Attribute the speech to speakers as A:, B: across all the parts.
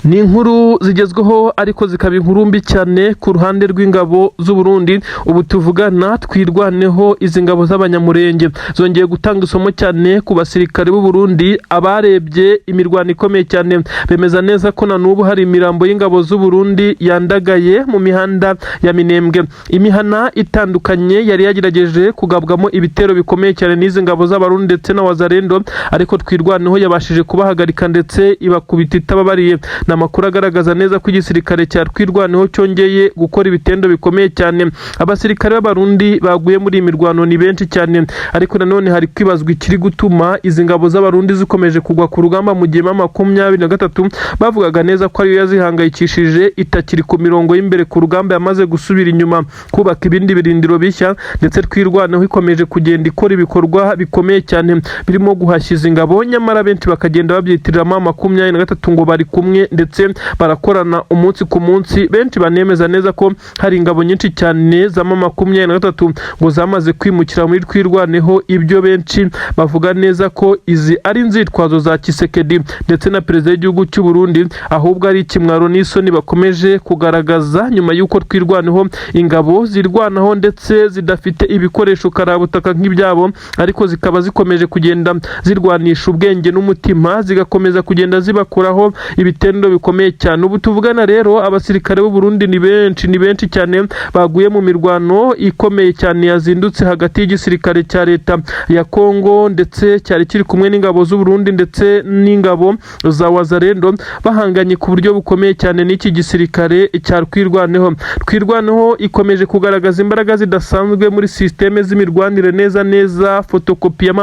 A: Ni inkuru zigezweho, ariko zikaba inkuru mbi cyane ku ruhande rw'ingabo z'u Burundi. Ubu tuvugana, Twirwaneho, izi ngabo z'Abanyamurenge zongeye gutanga isomo cyane ku basirikare b'u Burundi. Abarebye imirwano ikomeye cyane bemeza neza ko na n'ubu hari imirambo y'ingabo z'u Burundi yandagaye mu mihanda ya Minembwe. Imihana itandukanye yari yagerageje kugabwamo ibitero bikomeye cyane n'izi ngabo z'Abarundi ndetse na Wazalendo, ariko Twirwaneho yabashije kubahagarika ndetse ibakubita itababariye. Ni amakuru agaragaza neza ko igisirikare cya Twirwaneho cyongeye gukora ibitendo bikomeye cyane. Abasirikare b'Abarundi baguye muri iyi mirwano ni benshi cyane, ariko nanone hari kwibazwa ikiri gutuma izi ngabo z'Abarundi zikomeje kugwa ku rugamba, mu gihe M23 bavugaga neza ko ariyo yazihangayikishije itakiri ku mirongo y'imbere ku rugamba, yamaze gusubira inyuma kubaka ibindi birindiro bishya. Ndetse Twirwaneho ikomeje kugenda ikora ibikorwa bikomeye cyane birimo guhashya izi ngabo, nyamara benshi bakagenda babyitirira M23 ngo bari kumwe ndetse barakorana umunsi ku munsi. Benshi banemeza neza ko hari ingabo nyinshi cyane za M23 ngo zamaze kwimukira muri Twirwaneho. Ibyo benshi bavuga neza ko izi ari inzitwazo za Tshisekedi ndetse na perezida w'igihugu cy'u Burundi, ahubwo ari ikimwaro n'isoni bakomeje kugaragaza nyuma y'uko Twirwaneho, ingabo zirwanaho ndetse zidafite ibikoresho karabutaka nk'ibyabo, ariko zikaba zikomeje kugenda zirwanisha ubwenge n'umutima, zigakomeza kugenda zibakuraho ibitendo bikomeye cyane. Ubu tuvugana rero, abasirikare b'u Burundi ni benshi, ni benshi cyane baguye mu mirwano ikomeye cyane yazindutse hagati y'igisirikare cya leta ya Kongo ndetse cyari kiri kumwe n'ingabo z'u Burundi ndetse n'ingabo za Wazalendo, bahanganye ku buryo bukomeye cyane n'iki gisirikare cya Twirwaneho. Twirwaneho ikomeje kugaragaza imbaraga zidasanzwe muri système z'imirwanire, neza neza fotokopi ya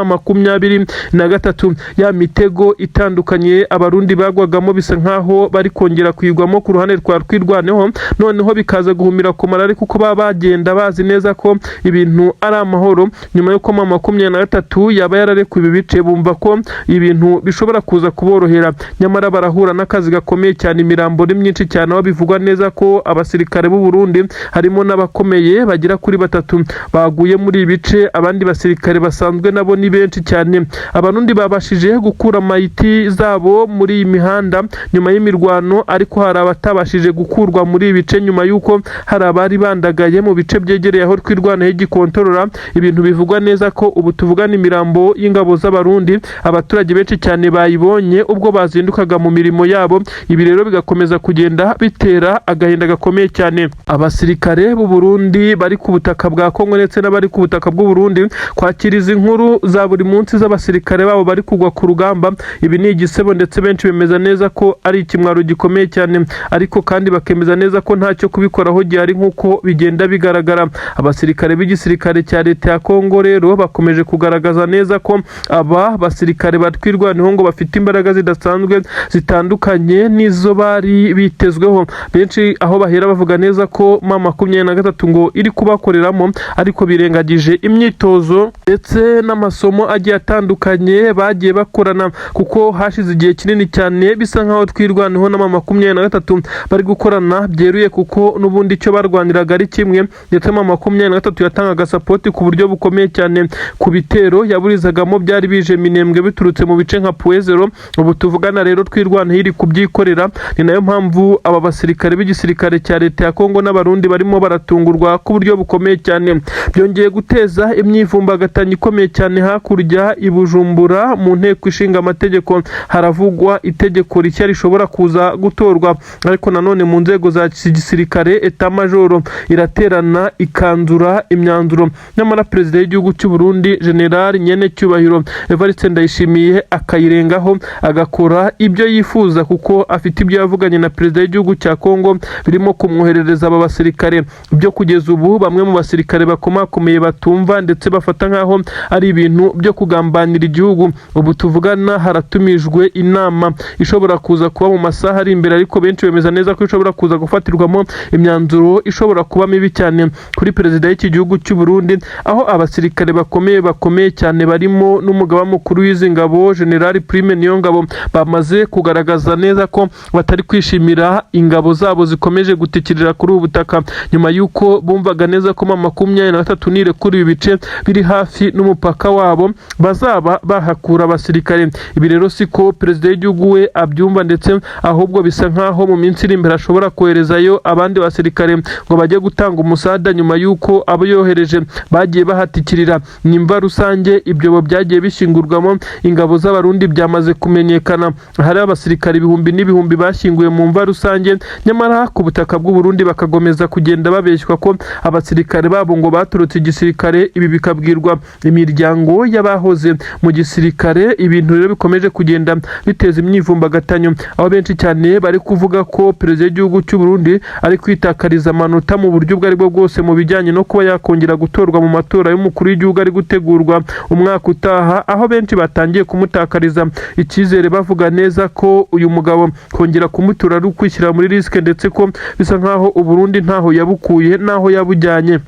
A: M23. Ya mitego itandukanye Abarundi bagwagamo bisa nkaho bari kongera kuyigwamo ku ruhande rwa Twirwaneho, noneho bikaza guhumira ku marari, kuko baba bagenda bazi neza ko ibintu ari amahoro. Nyuma y'uko M23 yaba yararekuye ibi bice, bumva ko ibintu bishobora kuza kuborohera, nyamara barahura n'akazi gakomeye cyane. Imirambo ni myinshi cyane, aho bivugwa neza ko abasirikare b'u Burundi harimo n'abakomeye bagera kuri batatu baguye muri ibi bice. Abandi basirikare basanzwe nabo ni benshi cyane. Abarundi babashije gukura mayiti zabo muri iyi mihanda nyuma y'imirwano, ariko hari abatabashije gukurwa muri ibi bice nyuma y'uko hari abari bandagaye mu bice byegereye aho Twirwanaho igikontorora. Ibintu bivugwa neza ko ubu tuvugana, imirambo y'ingabo z'Abarundi abaturage benshi cyane bayibonye ubwo bazindukaga mu mirimo yabo. Ibi rero bigakomeza kugenda bitera agahinda gakomeye cyane abasirikare b'u Burundi bari ku butaka bwa Kongo ndetse n'abari ku butaka bw'u Burundi. Kwakira izi nkuru za buri munsi z'abasirikare babo bari kugwa ku rugamba, ibi ni igisebo, ndetse benshi bemeza neza ko ari ikimwaro gikomeye cyane, ariko kandi bakemeza neza ko ntacyo kubikoraho gihari nk'uko bigenda bigaragara. Abasirikare b'igisirikare cya leta ya Kongo rero bakomeje kugaragaza neza ko aba basirikare ba Twirwaneho ngo bafite imbaraga zidasanzwe zitandukanye n'izo bari bitezweho. Benshi aho bahera bavuga neza ko M23 ngo iri kubakoreramo, ariko birengagije imyitozo ndetse n'amasomo agiye atandukanye bagiye bakorana, kuko hashize igihe kinini cyane bisa nkaho Twirwaneho na M23 bari gukorana byeruye, kuko n'ubundi icyo barwaniraga ari kimwe. Ndetse M23 yatangaga support ku buryo bukomeye cyane ku bitero yaburizagamo byari bije Minembwe biturutse mu bice nka Point Zéro. Ubu tuvugana rero, Twirwaneho iri kubyikorera. Ni nayo mpamvu aba basirikare b'igisirikare cya leta ya Kongo n'Abarundi barimo baratungurwa ku buryo bukomeye cyane. Byongeye guteza imyivumbagatanyo ikomeye cyane hakurya i Bujumbura mu Nteko Ishinga Amategeko. Haravugwa itegeko rishya rishobora kuza gutorwa, ariko nanone mu nzego za gisirikare, état-major iraterana ikanzura imyanzuro, nyamara perezida w'igihugu cy'u Burundi, General Nyenecyubahiro Evariste Ndayishimiye, akayirengaho agakora ibyo yifuza, kuko afite ibyo yavuganye na perezida w'igihugu cya Kongo birimo kumwoherereza aba basirikare. Ibyo kugeza ubu bamwe mu basirikare bakomakomeye batumva ndetse bafata nk'aho ari ibintu byo kugambanira igihugu. Ubu tuvugana haratumijwe inama ishobora kuza kuba mu masaha ari imbere, ariko benshi bemeza neza ko ishobora kuza gufatirwamo imyanzuro ishobora kuba mibi cyane kuri perezida w'iki gihugu cy'u Burundi, aho abasirikare bakomeye bakomeye cyane barimo n'umugaba mukuru w'izi ngabo, General Prime Niyongabo, bamaze kugaragaza neza ko batari kwishimira ingabo zabo zikomeje gutikirira kuri ubu butaka, nyuma y'uko bumvaga neza ko M23 nirekura ibi bice biri hafi n'umupaka wabo bazaba bahakura abasirikare. Ibi rero siko perezida w'igihugu we abyumva ndetse Ahubwo bisa nkaho mu minsi iri imbere ashobora koherezayo abandi basirikare ngo bajye gutanga umusada, nyuma y'uko abo yohereje bagiye bahatikirira. Nimva rusange ibyobo byagiye bishyingurwamo ingabo z'Abarundi byamaze kumenyekana. Hari abasirikare ibihumbi n'ibihumbi bashyinguye mu mva rusange, nyamara ku butaka bw'u Burundi bakagomeza kugenda babeshywa ko abasirikare babo ngo baturutse igisirikare. Ibi bikabwirwa imiryango y'abahoze mu gisirikare. Ibintu rero bikomeje kugenda biteza imyivumbagatanyo, aho benshi cyane bari kuvuga ko perezida w'igihugu cy'u Burundi ari kwitakariza amanota mu buryo ubwo aribwo bwose mu bijyanye no kuba yakongera gutorwa mu matora y'umukuru w'igihugu ari gutegurwa umwaka utaha, aho benshi batangiye kumutakariza icyizere, bavuga neza ko uyu mugabo kongera kumutura ari ukwishyira muri risque, ndetse ko bisa nkaho Uburundi ntaho yabukuye n'aho yabujyanye.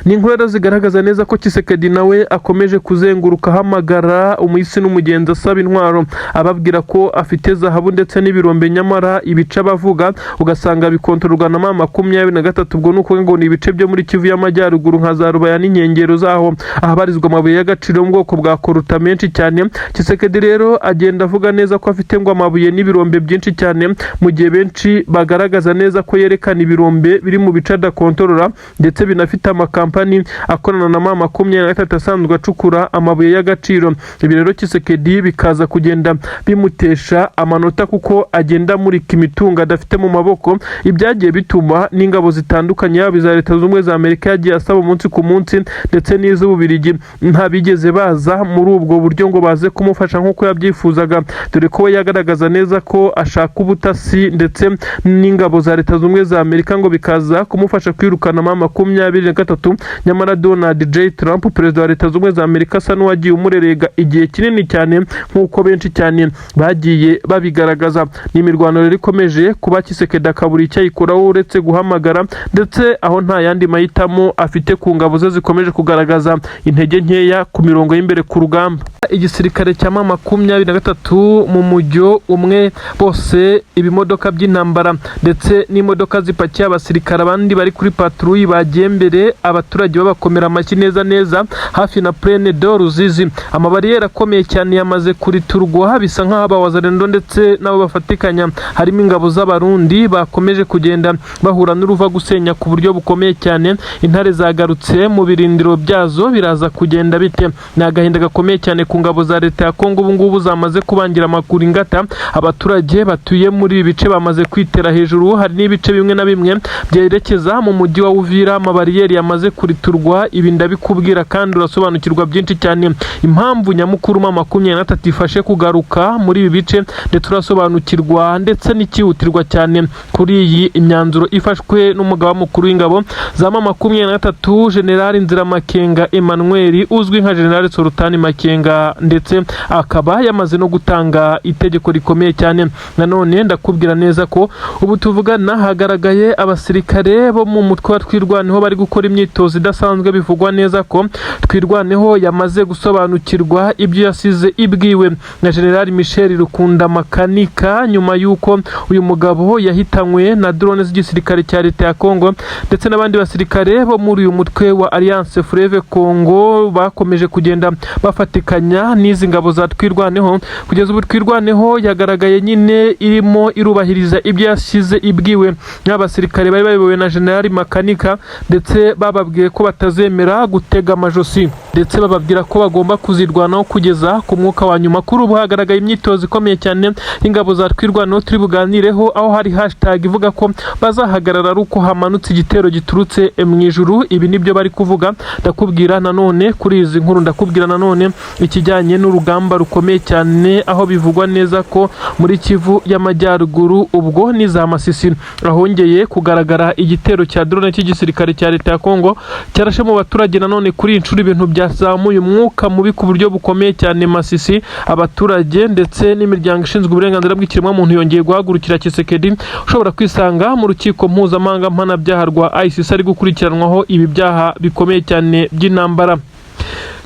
A: Ni inkuru rero zigaragaza neza ko Tshisekedi nawe akomeje kuzenguruka ahamagara umuhisi n'umugenzi asaba intwaro, ababwira ko afite zahabu ndetse n'ibirombe, nyamara ibice abavuga ugasanga bikontororwa na M23. Ubwo ni ukuvuga ngo ni ibice byo muri Kivu y'Amajyaruguru nka za Rubaya n'inkengero zaho, ahabarizwa amabuye y'agaciro yo mu bwoko bwa coltan menshi cyane. Tshisekedi rero agenda avuga neza ko afite ngo amabuye n'ibirombe byinshi cyane, mu gihe benshi bagaragaza neza ko yerekana ibirombe biri mu bice adakontorora, ndetse binafite amakampani akorana na M23 asanzwe acukura amabuye y'agaciro. Ibi rero Tshisekedi bikaza kugenda bimutesha amanota, kuko agenda amurika imitungo adafite mu maboko, ibyagiye bituma n'ingabo zitandukanye, yaba iza Leta Zunze Ubumwe za Amerika yagiye asaba umunsi ku munsi ndetse n'iz'Ububirigi, ntabigeze baza muri ubwo buryo ngo baze kumufasha nk'uko yabyifuzaga, dore ko we yagaragaza neza ko ashaka ubutasi ndetse n'ingabo za Leta Zunze Ubumwe za Amerika ngo bikaza kumufasha kwirukana M23. Nyamara Donald J Trump, perezida wa Leta Zunze Ubumwe za Amerika, asa n'uwagiye umurerega igihe kinini cyane, nk'uko benshi cyane bagiye babigaragaza. Ni imirwano rero ikomeje kuba, Tshisekedi akabura icyo ayikoraho uretse guhamagara, ndetse aho nta yandi mahitamo afite ku ngabo ze zikomeje kugaragaza intege nkeya ku mirongo y'imbere ku rugamba. Igisirikare cya M23 mu mujyo umwe bose, ibimodoka by'intambara ndetse n'imodoka zipakiye abasirikare, abandi bari kuri patrouille, bagiye mbere, abaturage babakomera amashyi neza neza hafi na Plaine de Ruzizi. Amabariyeri akomeye cyane yamaze kuriturwa, bisa nk'aho abawazalendo ndetse n'abo bafatikanya harimo ingabo z'Abarundi bakomeje kugenda bahura n'uruva gusenya ku buryo bukomeye cyane. Intare zagarutse mu birindiro byazo, biraza kugenda bite? Ni agahinda gakomeye cyane ku ngabo za leta ya Kongo ubu ngubu zamaze kubangira amakuru ingata. Abaturage batuye muri ibi bice bamaze kwitera hejuru. Hari n'ibice bimwe na bimwe byerekeza mu mujyi wa Uvira amabariyeri yamaze kuriturwa. Ibi ndabikubwira kandi urasobanukirwa byinshi cyane impamvu nyamukuru M23 ifashe kugaruka muri ibi bice, ndetse urasobanukirwa ndetse n'ikihutirwa cyane kuri iyi imyanzuro ifashwe n'umugaba mukuru w'ingabo za M23, General Nziramakenga Emmanuel uzwi nka General Sultani Makenga, ndetse akaba yamaze no gutanga itegeko rikomeye cyane. Nanone ndakubwira neza ko ubu tuvugana hagaragaye abasirikare bo mu mutwe wa Twirwaneho bari gukora imyitozo idasanzwe. Bivugwa neza ko Twirwaneho yamaze gusobanukirwa ibyo yasize ibwiwe na General Michel Rukunda Makanika, nyuma y'uko uyu mugabo yahitanywe na drone z'igisirikare cya leta ya Congo ndetse n'abandi basirikare bo muri uyu mutwe wa Alliance Fleuve Congo bakomeje kugenda bafatikanya n'izi ngabo za Twirwaneho. Kugeza ubu Twirwaneho yagaragaye nyine irimo irubahiriza ibyo yasize ibwiwe n'abasirikare bari bayobowe na General Makanika, ndetse bababwiye ko batazemera gutega amajosi, ndetse bababwira ko bagomba kuzirwanaho kugeza ku mwuka wa nyuma. Kuri ubu hagaragaye imyitozo ikomeye cyane y'ingabo za Twirwaneho turi buganireho, aho hari hashtag ivuga ko bazahagarara ari uko hamanutse igitero giturutse mu ijuru. Ibi nibyo bari kuvuga. Ndakubwira nanone kuri izi nkuru, ndakubwira nanone ikijyanye n'urugamba rukomeye cyane, aho bivugwa neza ko muri Kivu y'Amajyaruguru, ubwo ni za Masisi, ahongeye kugaragara igitero cya drone cy'igisirikare cya leta ya Kongo cyarashe mu baturage. Nanone kuri iyi nshuro ibintu byazamuye umwuka mubi ku buryo bukomeye cyane Masisi. Abaturage ndetse n'imiryango ishinzwe uburenganzira bw'ikiremwamuntu yongeye guhagurukira Tshisekedi, ushobora kwisanga mu rukiko mpuzamahanga mpanabyaha rwa ICC ari gukurikiranwaho ibi byaha bikomeye cyane by'intambara.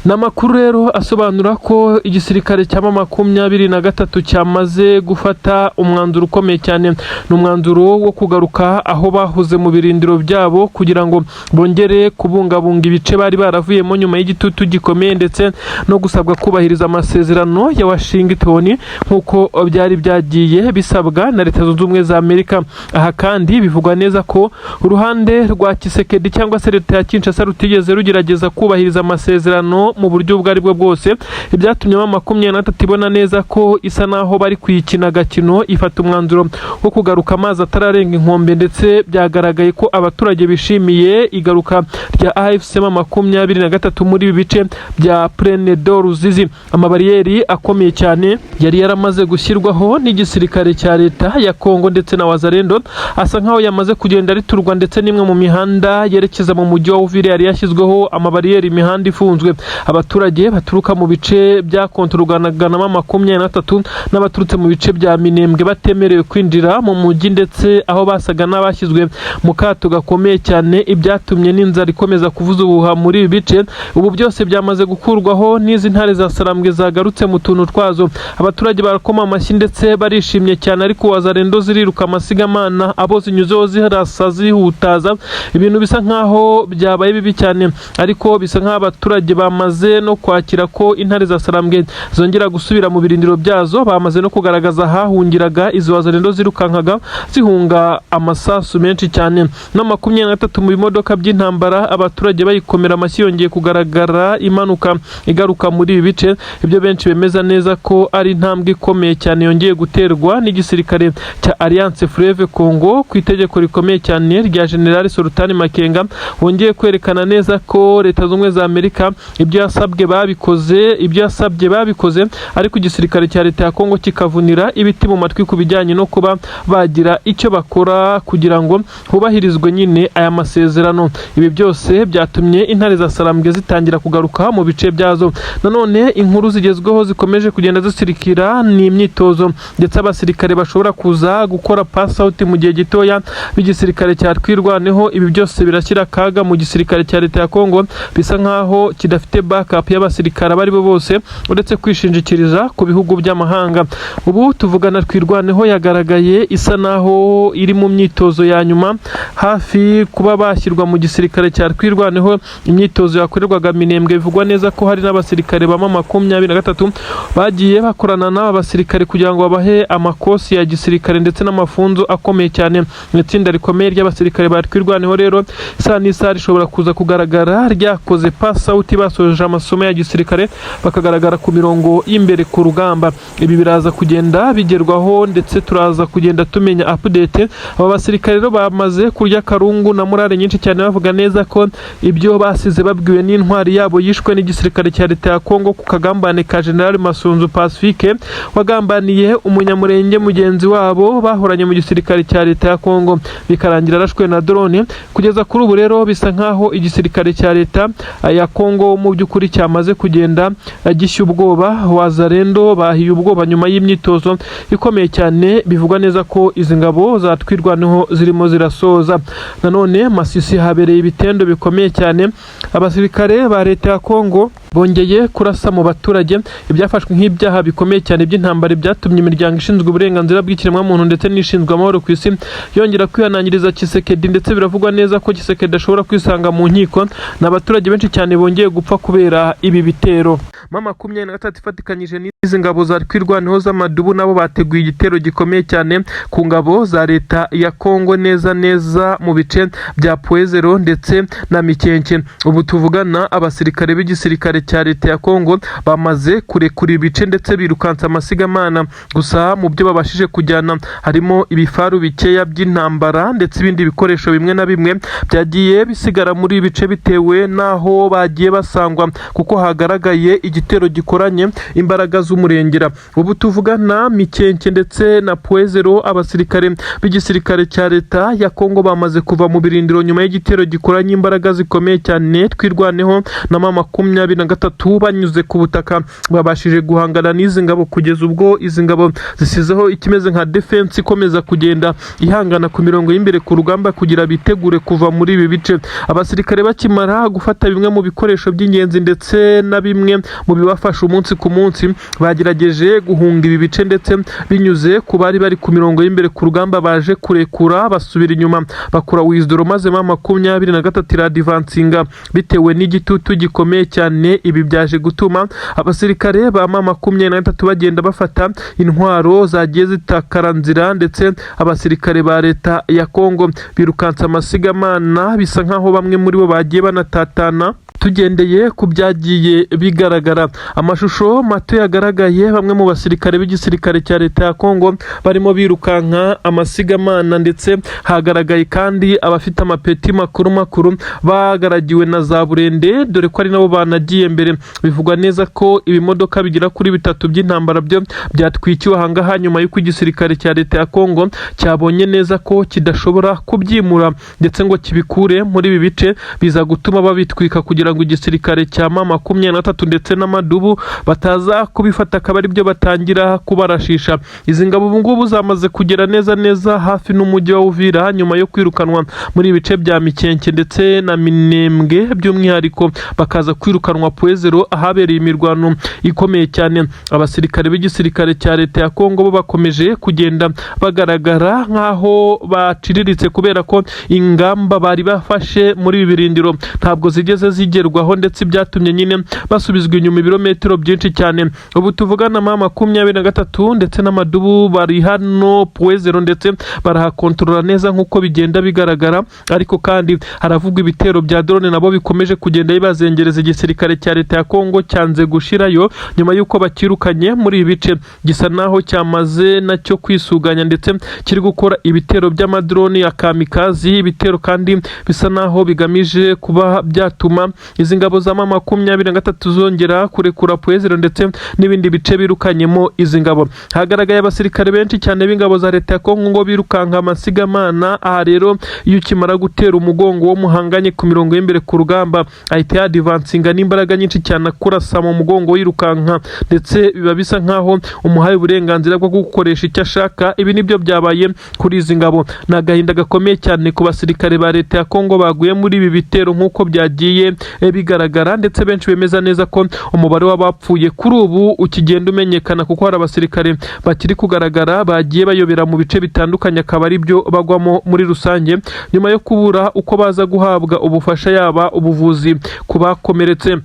A: Ni amakuru rero asobanura ko igisirikare cya M23 cyamaze gufata umwanzuro ukomeye cyane. Ni umwanzuro wo kugaruka aho bahoze mu birindiro byabo kugira ngo bongere kubungabunga ibice bari baravuyemo nyuma y'igitutu gikomeye ndetse no gusabwa kubahiriza amasezerano ya Washington nk'uko byari byagiye bisabwa na Leta Zunze Ubumwe za Amerika. Aha kandi bivugwa neza ko uruhande rwa Tshisekedi cyangwa se leta ya Kinshasa rutigeze rugerageza kubahiriza amasezerano mu buryo ubwo ari bwo bwose, ibyatumye M23 ibona neza ko isa naho bari kuyikina agakino, ifata umwanzuro wo kugaruka amazi atararenga inkombe. Ndetse byagaragaye ko abaturage bishimiye igaruka rya AFC M23 muri ibi bice bya Plaine de Ruzizi. Amabariyeri akomeye cyane yari yaramaze gushyirwaho n'igisirikare cya leta ya Kongo ndetse na Wazalendo asa nkaho yamaze kugenda riturwa, ndetse n'imwe mu mihanda yerekeza mu mujyi wa Uvira yari yashyizweho amabariyeri, imihanda ifunzwe. Abaturage baturuka mu bice bya kontorwaga na M23 n'abaturutse mu bice bya Minembwe batemerewe kwinjira mu mujyi, ndetse aho basaga n'abashyizwe mu kato gakomeye cyane, ibyatumye n'inzara ikomeza kuvuza ubuhuha muri ibi bice. Ubu byose byamaze gukurwaho n'izi ntare za Sarambwe zagarutse mu tuntu twazo. Abaturage barakoma amashyi ndetse barishimye cyane, ariko Wazalendo ziriruka amasigamana, abo zinyuzeho zirasa zihutaza. Ibintu bisa nkaho byabaye bibi cyane, ariko bisa nkaho abaturage bamaze no kwakira ko intare za Sarambwe zongera gusubira mu birindiro byazo. Bamaze no kugaragaza ahahungiraga izo Wazalendo zirukankaga zihunga amasasu menshi cyane. Na 23 mu bimodoka by'intambara, abaturage bayikomera amashyi, yongeye kugaragara imanuka igaruka muri ibi bice, ibyo benshi bemeza neza ko ari intambwe ikomeye cyane yongeye guterwa n'igisirikare cya Alliance Fleuve Congo ku itegeko rikomeye cyane rya General Sultani Makenga, wongeye kwerekana neza ko Leta Zunze Ubumwe za Amerika ibyo yasabwe babikoze, ibyo yasabye babikoze, ariko igisirikare cya leta ya Kongo kikavunira ibiti mu matwi ku bijyanye no kuba bagira icyo bakora kugira ngo hubahirizwe nyine aya masezerano. Ibi byose byatumye intare za Sarambwe zitangira kugaruka mu bice byazo. Nanone inkuru zigezweho zikomeje kugenda zisirikira ni imyitozo ndetse abasirikare bashobora kuza gukora pass out mu gihe gitoya b'igisirikare cya Twirwaneho. Ibi byose birashyira akaga mu gisirikare cya leta ya Kongo, bisa nkaho kidafite backup y'abasirikare abo ari bo bose uretse kwishingikiriza ku bihugu by'amahanga. Ubu tuvugana Twirwaneho yagaragaye isa naho iri mu myitozo ya nyuma, hafi kuba bashyirwa mu gisirikare cya Twirwaneho. Imyitozo yakorerwaga Minembwe, bivugwa neza ko hari n'abasirikare ba M23 bagiye bakorana n'aba basirikare kugira ngo babahe amakosi ya gisirikare ndetse n'amafunzo akomeye cyane. Mu itsinda rikomeye ry'abasirikare ba Twirwaneho rero, isaha n'isaha rishobora kuza kugaragara ryakoze pass out, basoje amasomo ya gisirikare, bakagaragara ku mirongo y'imbere ku rugamba. Ibi biraza kugenda bigerwaho ndetse turaza kugenda tumenya update. Aba basirikare rero bamaze kurya karungu na morale nyinshi cyane, bavuga neza ko ibyo basize babwiwe n'intwari yabo yishwe n'igisirikare cya leta ya Kongo ku kagambane ka General Masunzu Pacifique, wagambaniye umunyamurenge mugenzi wabo bahoranye mu gisirikare cya leta ya Kongo, bikarangira arashwe na drone. Kugeza kuri ubu rero bisa nkaho igisirikare cya leta ya Kongo mu by'ukuri cyamaze kugenda gishya ubwoba. Wazalendo bahiye ubwoba nyuma y'imyitozo ikomeye cyane, bivugwa neza ko izi ngabo za Twirwaneho zirimo zirasoza. Nanone Masisi habereye ibitendo bikomeye cyane, abasirikare ba leta ya Kongo bongeye kurasa mu baturage, ibyafashwe nk'ibyaha bikomeye cyane by'intambara, byatumye imiryango ishinzwe uburenganzira bw'ikiremwamuntu ndetse n'ishinzwe amahoro ku isi yongera kwihanangiriza Tshisekedi, ndetse biravugwa neza ko Tshisekedi ashobora kwisanga mu nkiko. Ni abaturage benshi cyane bongeye gupfa kubera ibi bitero. M23 ifatikanyije n'izi ngabo za Twirwaneho z'amadubu nabo bateguye igitero gikomeye cyane ku ngabo za leta ya Kongo, neza neza mu bice bya Point Zéro ndetse na Mikenke. Ubu tuvugana abasirikare b'igisirikare cya leta ya Kongo bamaze kurekura ibice ndetse birukansa amasigamana. Gusa mu byo babashije kujyana harimo ibifaru bikeya by'intambara, ndetse ibindi bikoresho bimwe na bimwe byagiye bisigara muri ibi bice bitewe n'aho bagiye basangwa, kuko hagaragaye igisirikare cya leta ya Kongo cyamaze kugenda igitero gikoranye imbaraga z'umurengera. Ubu tuvugana, Mikenke ndetse na Point Zéro, abasirikare b'igisirikare cya leta ya Kongo bamaze kuva mu birindiro nyuma y'igitero gikoranye imbaraga zikomeye cyane. Twirwaneho na M23 banyuze ku butaka babashije guhangana n'izi ngabo, kugeza ubwo izi ngabo zisizeho ikimeze nka defense ikomeza kugenda ihangana ku mirongo y'imbere ku rugamba kugira bitegure kuva muri ibi bice. Abasirikare bakimara gufata bimwe mu bikoresho by'ingenzi ndetse na bimwe mu bibafasha umunsi ku munsi, bagerageje guhunga ibi bice, ndetse binyuze ku bari bari ku mirongo y'imbere ku rugamba baje kurekura, basubira inyuma bakora withdraw, maze M23 iradvancinga bitewe n'igitutu gikomeye cyane. Ibi byaje gutuma abasirikare ba M23 bagenda bafata intwaro zagiye zitakara nzira, ndetse abasirikare ba leta ya Kongo birukansa amasigamana, bisa nkaho bamwe muri bo bagiye banatatana. Tugendeye ku byagiye bigaragara, amashusho mato yagaragaye, bamwe mu basirikare b'igisirikare cya leta ya Kongo barimo birukanka amasigamana, ndetse hagaragaye kandi abafite amapeti makuru makuru bagaragiwe na za burende, dore ko ari nabo banagiye mbere. Bivugwa neza ko ibimodoka bigera kuri bitatu by'intambara byo byatwikiwe ahangaha, nyuma y'uko igisirikare cya leta ya Kongo cyabonye neza ko kidashobora kubyimura ndetse ngo kibikure muri ibi bice, biza gutuma babitwika kugira ngo igisirikare cya M23 ndetse n'amadubu bataza kubifata, akaba aribyo batangira kubarashisha. Izi ngabo ubu ngubu zamaze kugera neza neza hafi n'umujyi wa Uvira, nyuma yo kwirukanwa muri ibice bya Mikenke ndetse na Minembwe, by'umwihariko bakaza kwirukanwa Point Zéro ahabereye imirwano ikomeye cyane. Abasirikare b'igisirikare cya leta ya Kongo bo bakomeje kugenda bagaragara nk'aho baciriritse, kubera ko ingamba bari bafashe muri ibi birindiro ntabwo zigeze zigerwaho, ndetse byatumye nyine basubizwa inyuma ibirometero byinshi cyane. Ubu tuvugana, M23 ndetse n'amadubu bari hano Point Zéro, ndetse barahakontorora neza nk'uko bigenda bigaragara. Ariko kandi haravugwa ibitero bya drone nabo bikomeje kugenda bibazengereza. Igisirikare cya leta ya Kongo cyanze gushirayo nyuma y'uko bakirukanye muri ibi bice, gisa naho cyamaze nacyo kwisuganya, ndetse kiri gukora ibitero by'amadrone ya kamikazi, ibitero kandi bisa naho bigamije kuba byatuma izi ngabo za M23 zongera kurekura Point Zéro ndetse n'ibindi bice birukanyemo izi ngabo. Hagaragaye abasirikare benshi cyane b'ingabo za leta ya Kongo ngo birukanka amasigamana. Aha rero, iyo ukimara gutera umugongo wo muhanganye ku mirongo y'imbere ku rugamba, ahita yadvancinga n'imbaraga nyinshi cyane akurasa mu mugongo wirukanka, ndetse biba bisa nkaho umuhaye uburenganzira bwo gukoresha icyo ashaka. Ibi nibyo byabaye kuri izi ngabo. Ni agahinda gakomeye cyane ku basirikare ba leta ya Kongo baguye muri ibi bitero nk'uko byagiye bigaragara, ndetse benshi bemeza neza ko umubare w'abapfuye kuri ubu ukigenda umenyekana, kuko hari abasirikare bakiri kugaragara bagiye bayobera mu bice bitandukanye, akaba ari byo bagwamo muri rusange nyuma yo kubura uko baza guhabwa ubufasha, yaba ubuvuzi ku bakomeretse.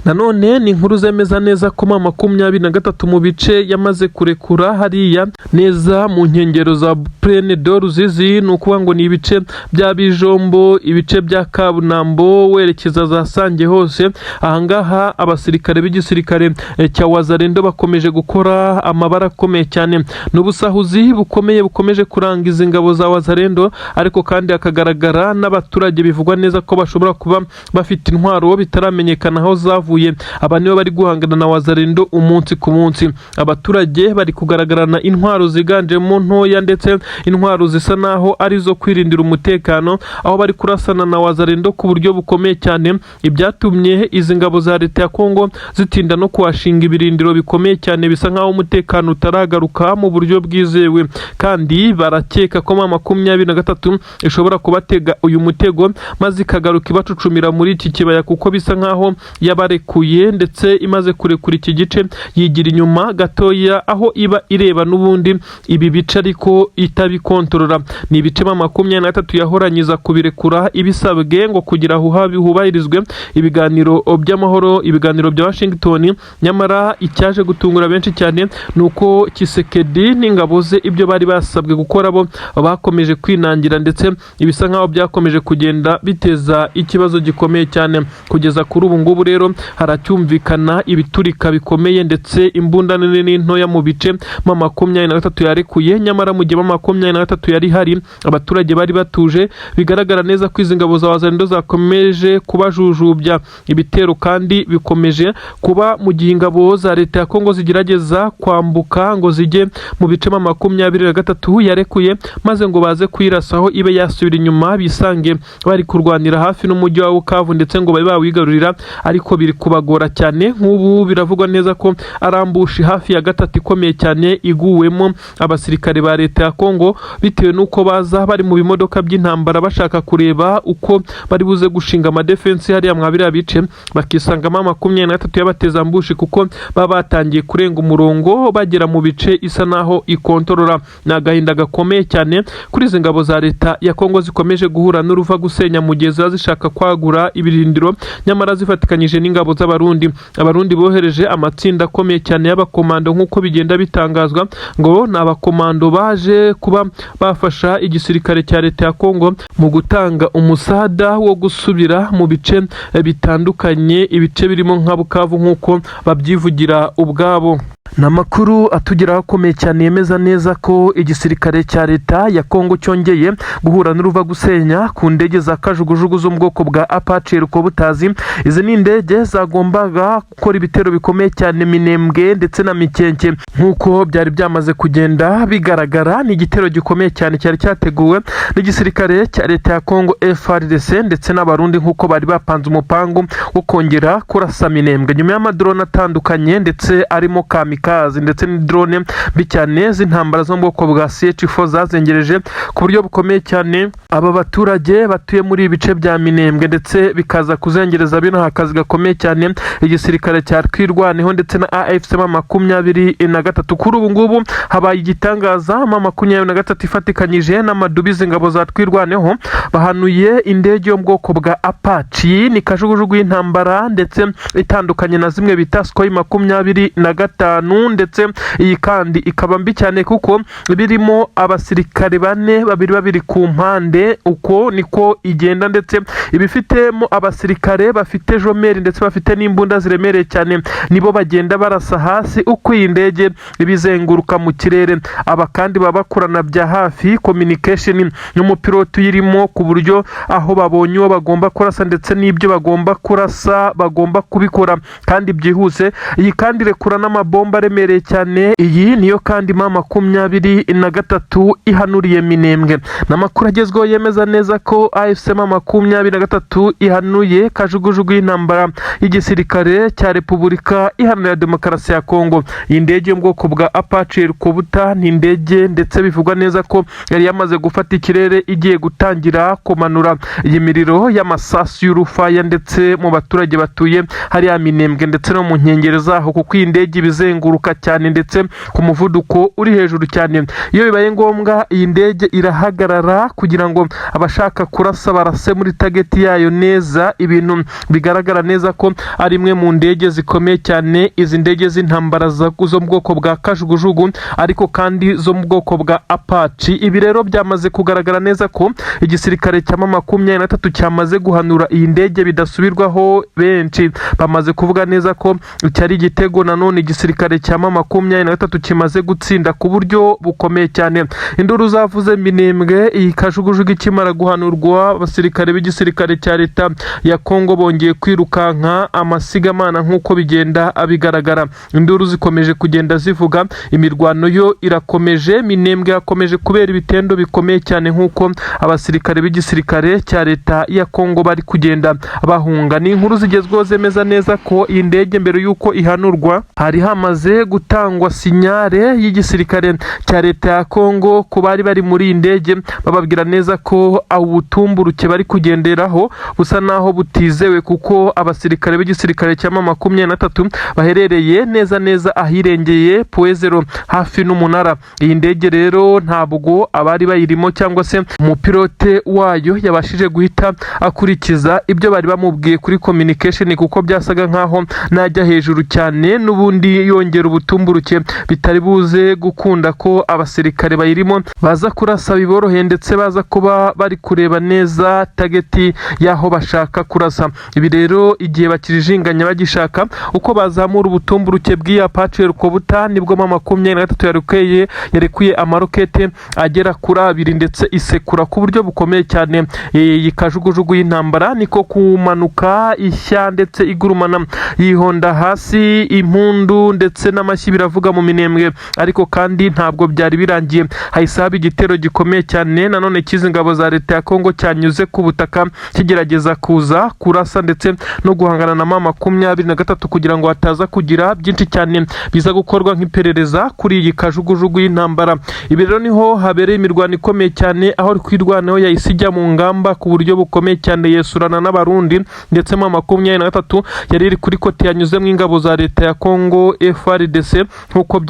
A: Nanone ni inkuru zemeza neza ko M23 mu bice yamaze kurekura hariya neza mu nkengero za Plaine de Ruzizi, ni ukuvuga ngo ni ibice bya Bijombo, ibice bya Kabunambo, werekeza za Sange hose. Ahangaha abasirikare b'igisirikare cya Wazalendo bakomeje gukora amabara akomeye cyane. Ni ubusahuzi bukomeye bukomeje kuranga izi ngabo za Wazalendo, ariko kandi hakagaragara n'abaturage bivugwa neza ko bashobora kuba bafite intwaro bitaramenyekana aho zavuye. Aba nibo bari guhangana na Wazalendo umunsi ku munsi. Abaturage bari kugaragarana intwaro ziganjemo ntoya, ndetse intwaro zisa naho ari izo kwirindira umutekano, aho bari kurasana na Wazalendo ku buryo bukomeye cyane, ibyatumye izi ngabo za leta ya Kongo zitinda no kuhashinga ibirindiro bikomeye cyane. Bisa nkaho umutekano utaragaruka mu buryo bwizewe, kandi barakeka ko M23 ishobora kubatega uyu mutego maze ikagaruka ibacucumira muri iki kibaya, kuko bisa nkaho yabarekuye, ndetse imaze kurekura iki gice yigira inyuma gatoya aho iba ireba n'ubundi ibi bice ariko itabikontorora. Ni ibice M23 yahoranyiza kubirekura ibisabwe ngo kugira hubahirizwe ibiganiro by'amahoro, ibiganiro bya Washington. Nyamara icyaje gutungura benshi cyane ni uko Tshisekedi n'ingabo ze ibyo bari basabwe gukora bo bakomeje kwinangira, ndetse ibisa nkaho byakomeje kugenda biteza ikibazo gikomeye cyane kugeza kuri ubu ngubu. Rero rero haracyumvikana ibiturika bikomeye ndetse imbunda nini n'intoya mu bice M23 yarekuye. Nyamara mu gihe M23 yari hari, abaturage bari batuje. Bigaragara neza ko izi ngabo za Wazalendo zakomeje kubajujubya. Ibitero kandi bikomeje kuba mu gihe ingabo za leta ya Kongo zigerageza kwambuka ngo zijye mu bice M23 yarekuye, maze ngo baze kuyirasaho ibe yasubira inyuma, bisange bari kurwanira hafi n'umujyi wa Bukavu, ndetse ngo babe bawigarurira, ariko biri kubagora cyane. Nk'ubu biravugwa neza ko ari ambush hafi ya gatatu ikomeye cyane iguwemo abasirikare ba leta ya Kongo, bitewe n'uko baza bari mu bimodoka by'intambara bashaka kureba uko bari buze gushinga amadefense hariya mwa biriya bice, bakisangamo 23 y'abateza ambush, kuko baba batangiye kurenga umurongo bagera mu bice isa naho ikontorora. Ni agahinda gakomeye cyane kuri izi ngabo za leta ya Kongo zikomeje guhura n'uruva gusenya mu gihe ziba zishaka kwagura ibirindiro, nyamara zifatikanyije n'ingabo z'Abarundi. Abarundi bohereje amatsinda akomeye cyane y'abakomando, nk'uko bigenda bitangazwa, ngo ni abakomando baje kuba bafasha igisirikare cya leta ya Kongo mu gutanga umusada wo gusubira mu bice bitandukanye, ibice birimo nka Bukavu, nk'uko babyivugira ubwabo. Ni amakuru atugeraho akomeye cyane yemeza neza ko igisirikare cya leta ya Kongo cyongeye guhura n'uruva gusenya ku ndege za kajugujugu zo mu bwoko bwa Apache helicopters. Izi ni indege zagombaga gukora ibitero bikomeye cyane Minembwe ndetse na Mikenke, nk'uko byari byamaze kugenda bigaragara. Ni igitero gikomeye cyane cyari cyateguwe n'igisirikare cya leta ya Kongo FARDC ndetse n'Abarundi, nk'uko bari bapanze umupangu wo kongera kurasa Minembwe nyuma y'amadrone atandukanye, ndetse arimo kamikaze ndetse n'idrone mbi cyane z'intambara zo mu bwoko bwa CH4 zazengereje ku buryo bukomeye cyane aba baturage batuye muri ibi bice bya Minembwe, ndetse bikaza kuzengereza bino akazi gakomeye cyane igisirikare cya Twirwaneho ndetse na AFC M23. Kuri ubu ngubu habaye igitangaza: M23 ifatikanyije n'amadubizi ingabo za Twirwaneho bahanuye indege yo mu bwoko bwa Apache. Ni kajugujugu y'intambara ndetse itandukanye na zimwe bita Sukhoi 25, ndetse iyi kandi ikaba mbi cyane kuko birimo abasirikare bane, babiri babiri ku mpande, uko niko igenda, ndetse ibifitemo abasirikare bafite jumelles ndetse bafite n'imbunda ziremereye cyane, nibo bagenda barasa hasi uko iyi ndege ibizenguruka mu kirere. Aba kandi baba bakorana bya hafi communication n'umupiloti uyirimo, ku buryo aho babonye uwo bagomba kurasa ndetse n'ibyo bagomba kurasa bagomba kubikora kandi byihuse. Iyi kandi irekura n'amabomba aremereye cyane. Iyi niyo kandi M23 ihanuriye Minembwe. Ni amakuru agezweho yemeza neza ko AFC M23 ihanuye kajugujugu y'intambara y'igisirikare cya Repubulika Iharanira Demokarasi ya Kongo. Iyi ndege yo mu bwoko bwa Apache helicopter ni indege ndetse bivugwa neza ko yari yamaze gufata ikirere, igiye gutangira kumanura iyi miriro y'amasasu y'urufaya ndetse mu baturage batuye hariya Minembwe ndetse no mu nkengero zaho, kuko iyi ndege iba izenguruka cyane ndetse ku muvuduko uri hejuru cyane. Iyo bibaye ngombwa, iyi ndege irahagarara kugira ngo abashaka kurasa barase muri target yayo neza. Ibintu bigaragara neza ko ari imwe mu ndege zikomeye cyane, izi ndege z'intambara zo mu bwoko bwa kajugujugu, ariko kandi zo mu bwoko bwa Apache. Ibi rero byamaze kugaragara neza ko igisirikare cya M23 cyamaze guhanura iyi ndege bidasubirwaho. Benshi bamaze kuvuga neza ko iki ari igitego nanone igisirikare cya M23 kimaze gutsinda ku buryo bukomeye cyane. Induru zavuze Minembwe iyi kajugujugu ikimara guhanurwa. Abasirikare b'igisirikare cya leta ya Kongo bongeye kwirukanka amasigamana, nk'uko bigenda bigaragara. Induru zikomeje kugenda zivuga, imirwano yo irakomeje. Minembwe yakomeje kubera ibitendo bikomeye cyane, nk'uko abasirikare b'igisirikare cya leta ya Kongo bari kugenda bahunga. Ni inkuru zigezweho zemeza neza ko iyi ndege mbere y'uko ihanurwa hari hamaze gutangwa signal y'igisirikare cya leta ya Kongo ku bari bari muri iyi ndege, bababwira neza ko ubutumburuke bari kugenderaho busa naho butizewe, kuko abasirikare b'igisirikare cya M23 baherereye neza neza ahirengeye Point Zéro, hafi n'umunara. Iyi ndege rero ntabwo abari bayirimo cyangwa se umupilote wayo yabashije guhita akurikiza ibyo bari bamubwiye kuri communication, kuko byasaga nkaho najya hejuru cyane n'ubundi yongera ubutumburuke bitari buze gukunda ko abasirikare bayirimo baza kurasa biboroheye, ndetse baza kuba bari kureba neza target y'aho bashaka kurasa. Ibi rero igisirikare cya leta ya Kongo cyamaze kubigaragaza neza ko gihe bakijijinganya bagishaka uko bazamura ubutumburuke bw'iyi Apache helicopter, nibwo M23 yarekuye amarokete agera kuri abiri, ndetse isekura ku buryo bukomeye cyane iyi kajugujugu y'intambara, niko kumanuka ishya ndetse igurumana, yihonda hasi, impundu ndetse n'amashyi biravuga mu Minembwe. Ariko kandi ntabwo byari birangiye, hahise haba igitero gikomeye cyane nanone cy'izi ngabo za leta ya Kongo cyanyuze ku butaka, kigerageza kuza kurasa ndetse no guhangana na M23 kugira ngo hataza kugira byinshi cyane biza gukorwa nk'iperereza kuri iyi kajugujugu y'intambara. Ibi rero niho habereye imirwano ikomeye cyane, aho Twirwaneho yahise ijya mu ngamba ku buryo bukomeye cyane, yesurana n'Abarundi, ndetse M23 yari iri kuri côté yanyuzemo ingabo za leta ya Kongo FARDC. Nk'uko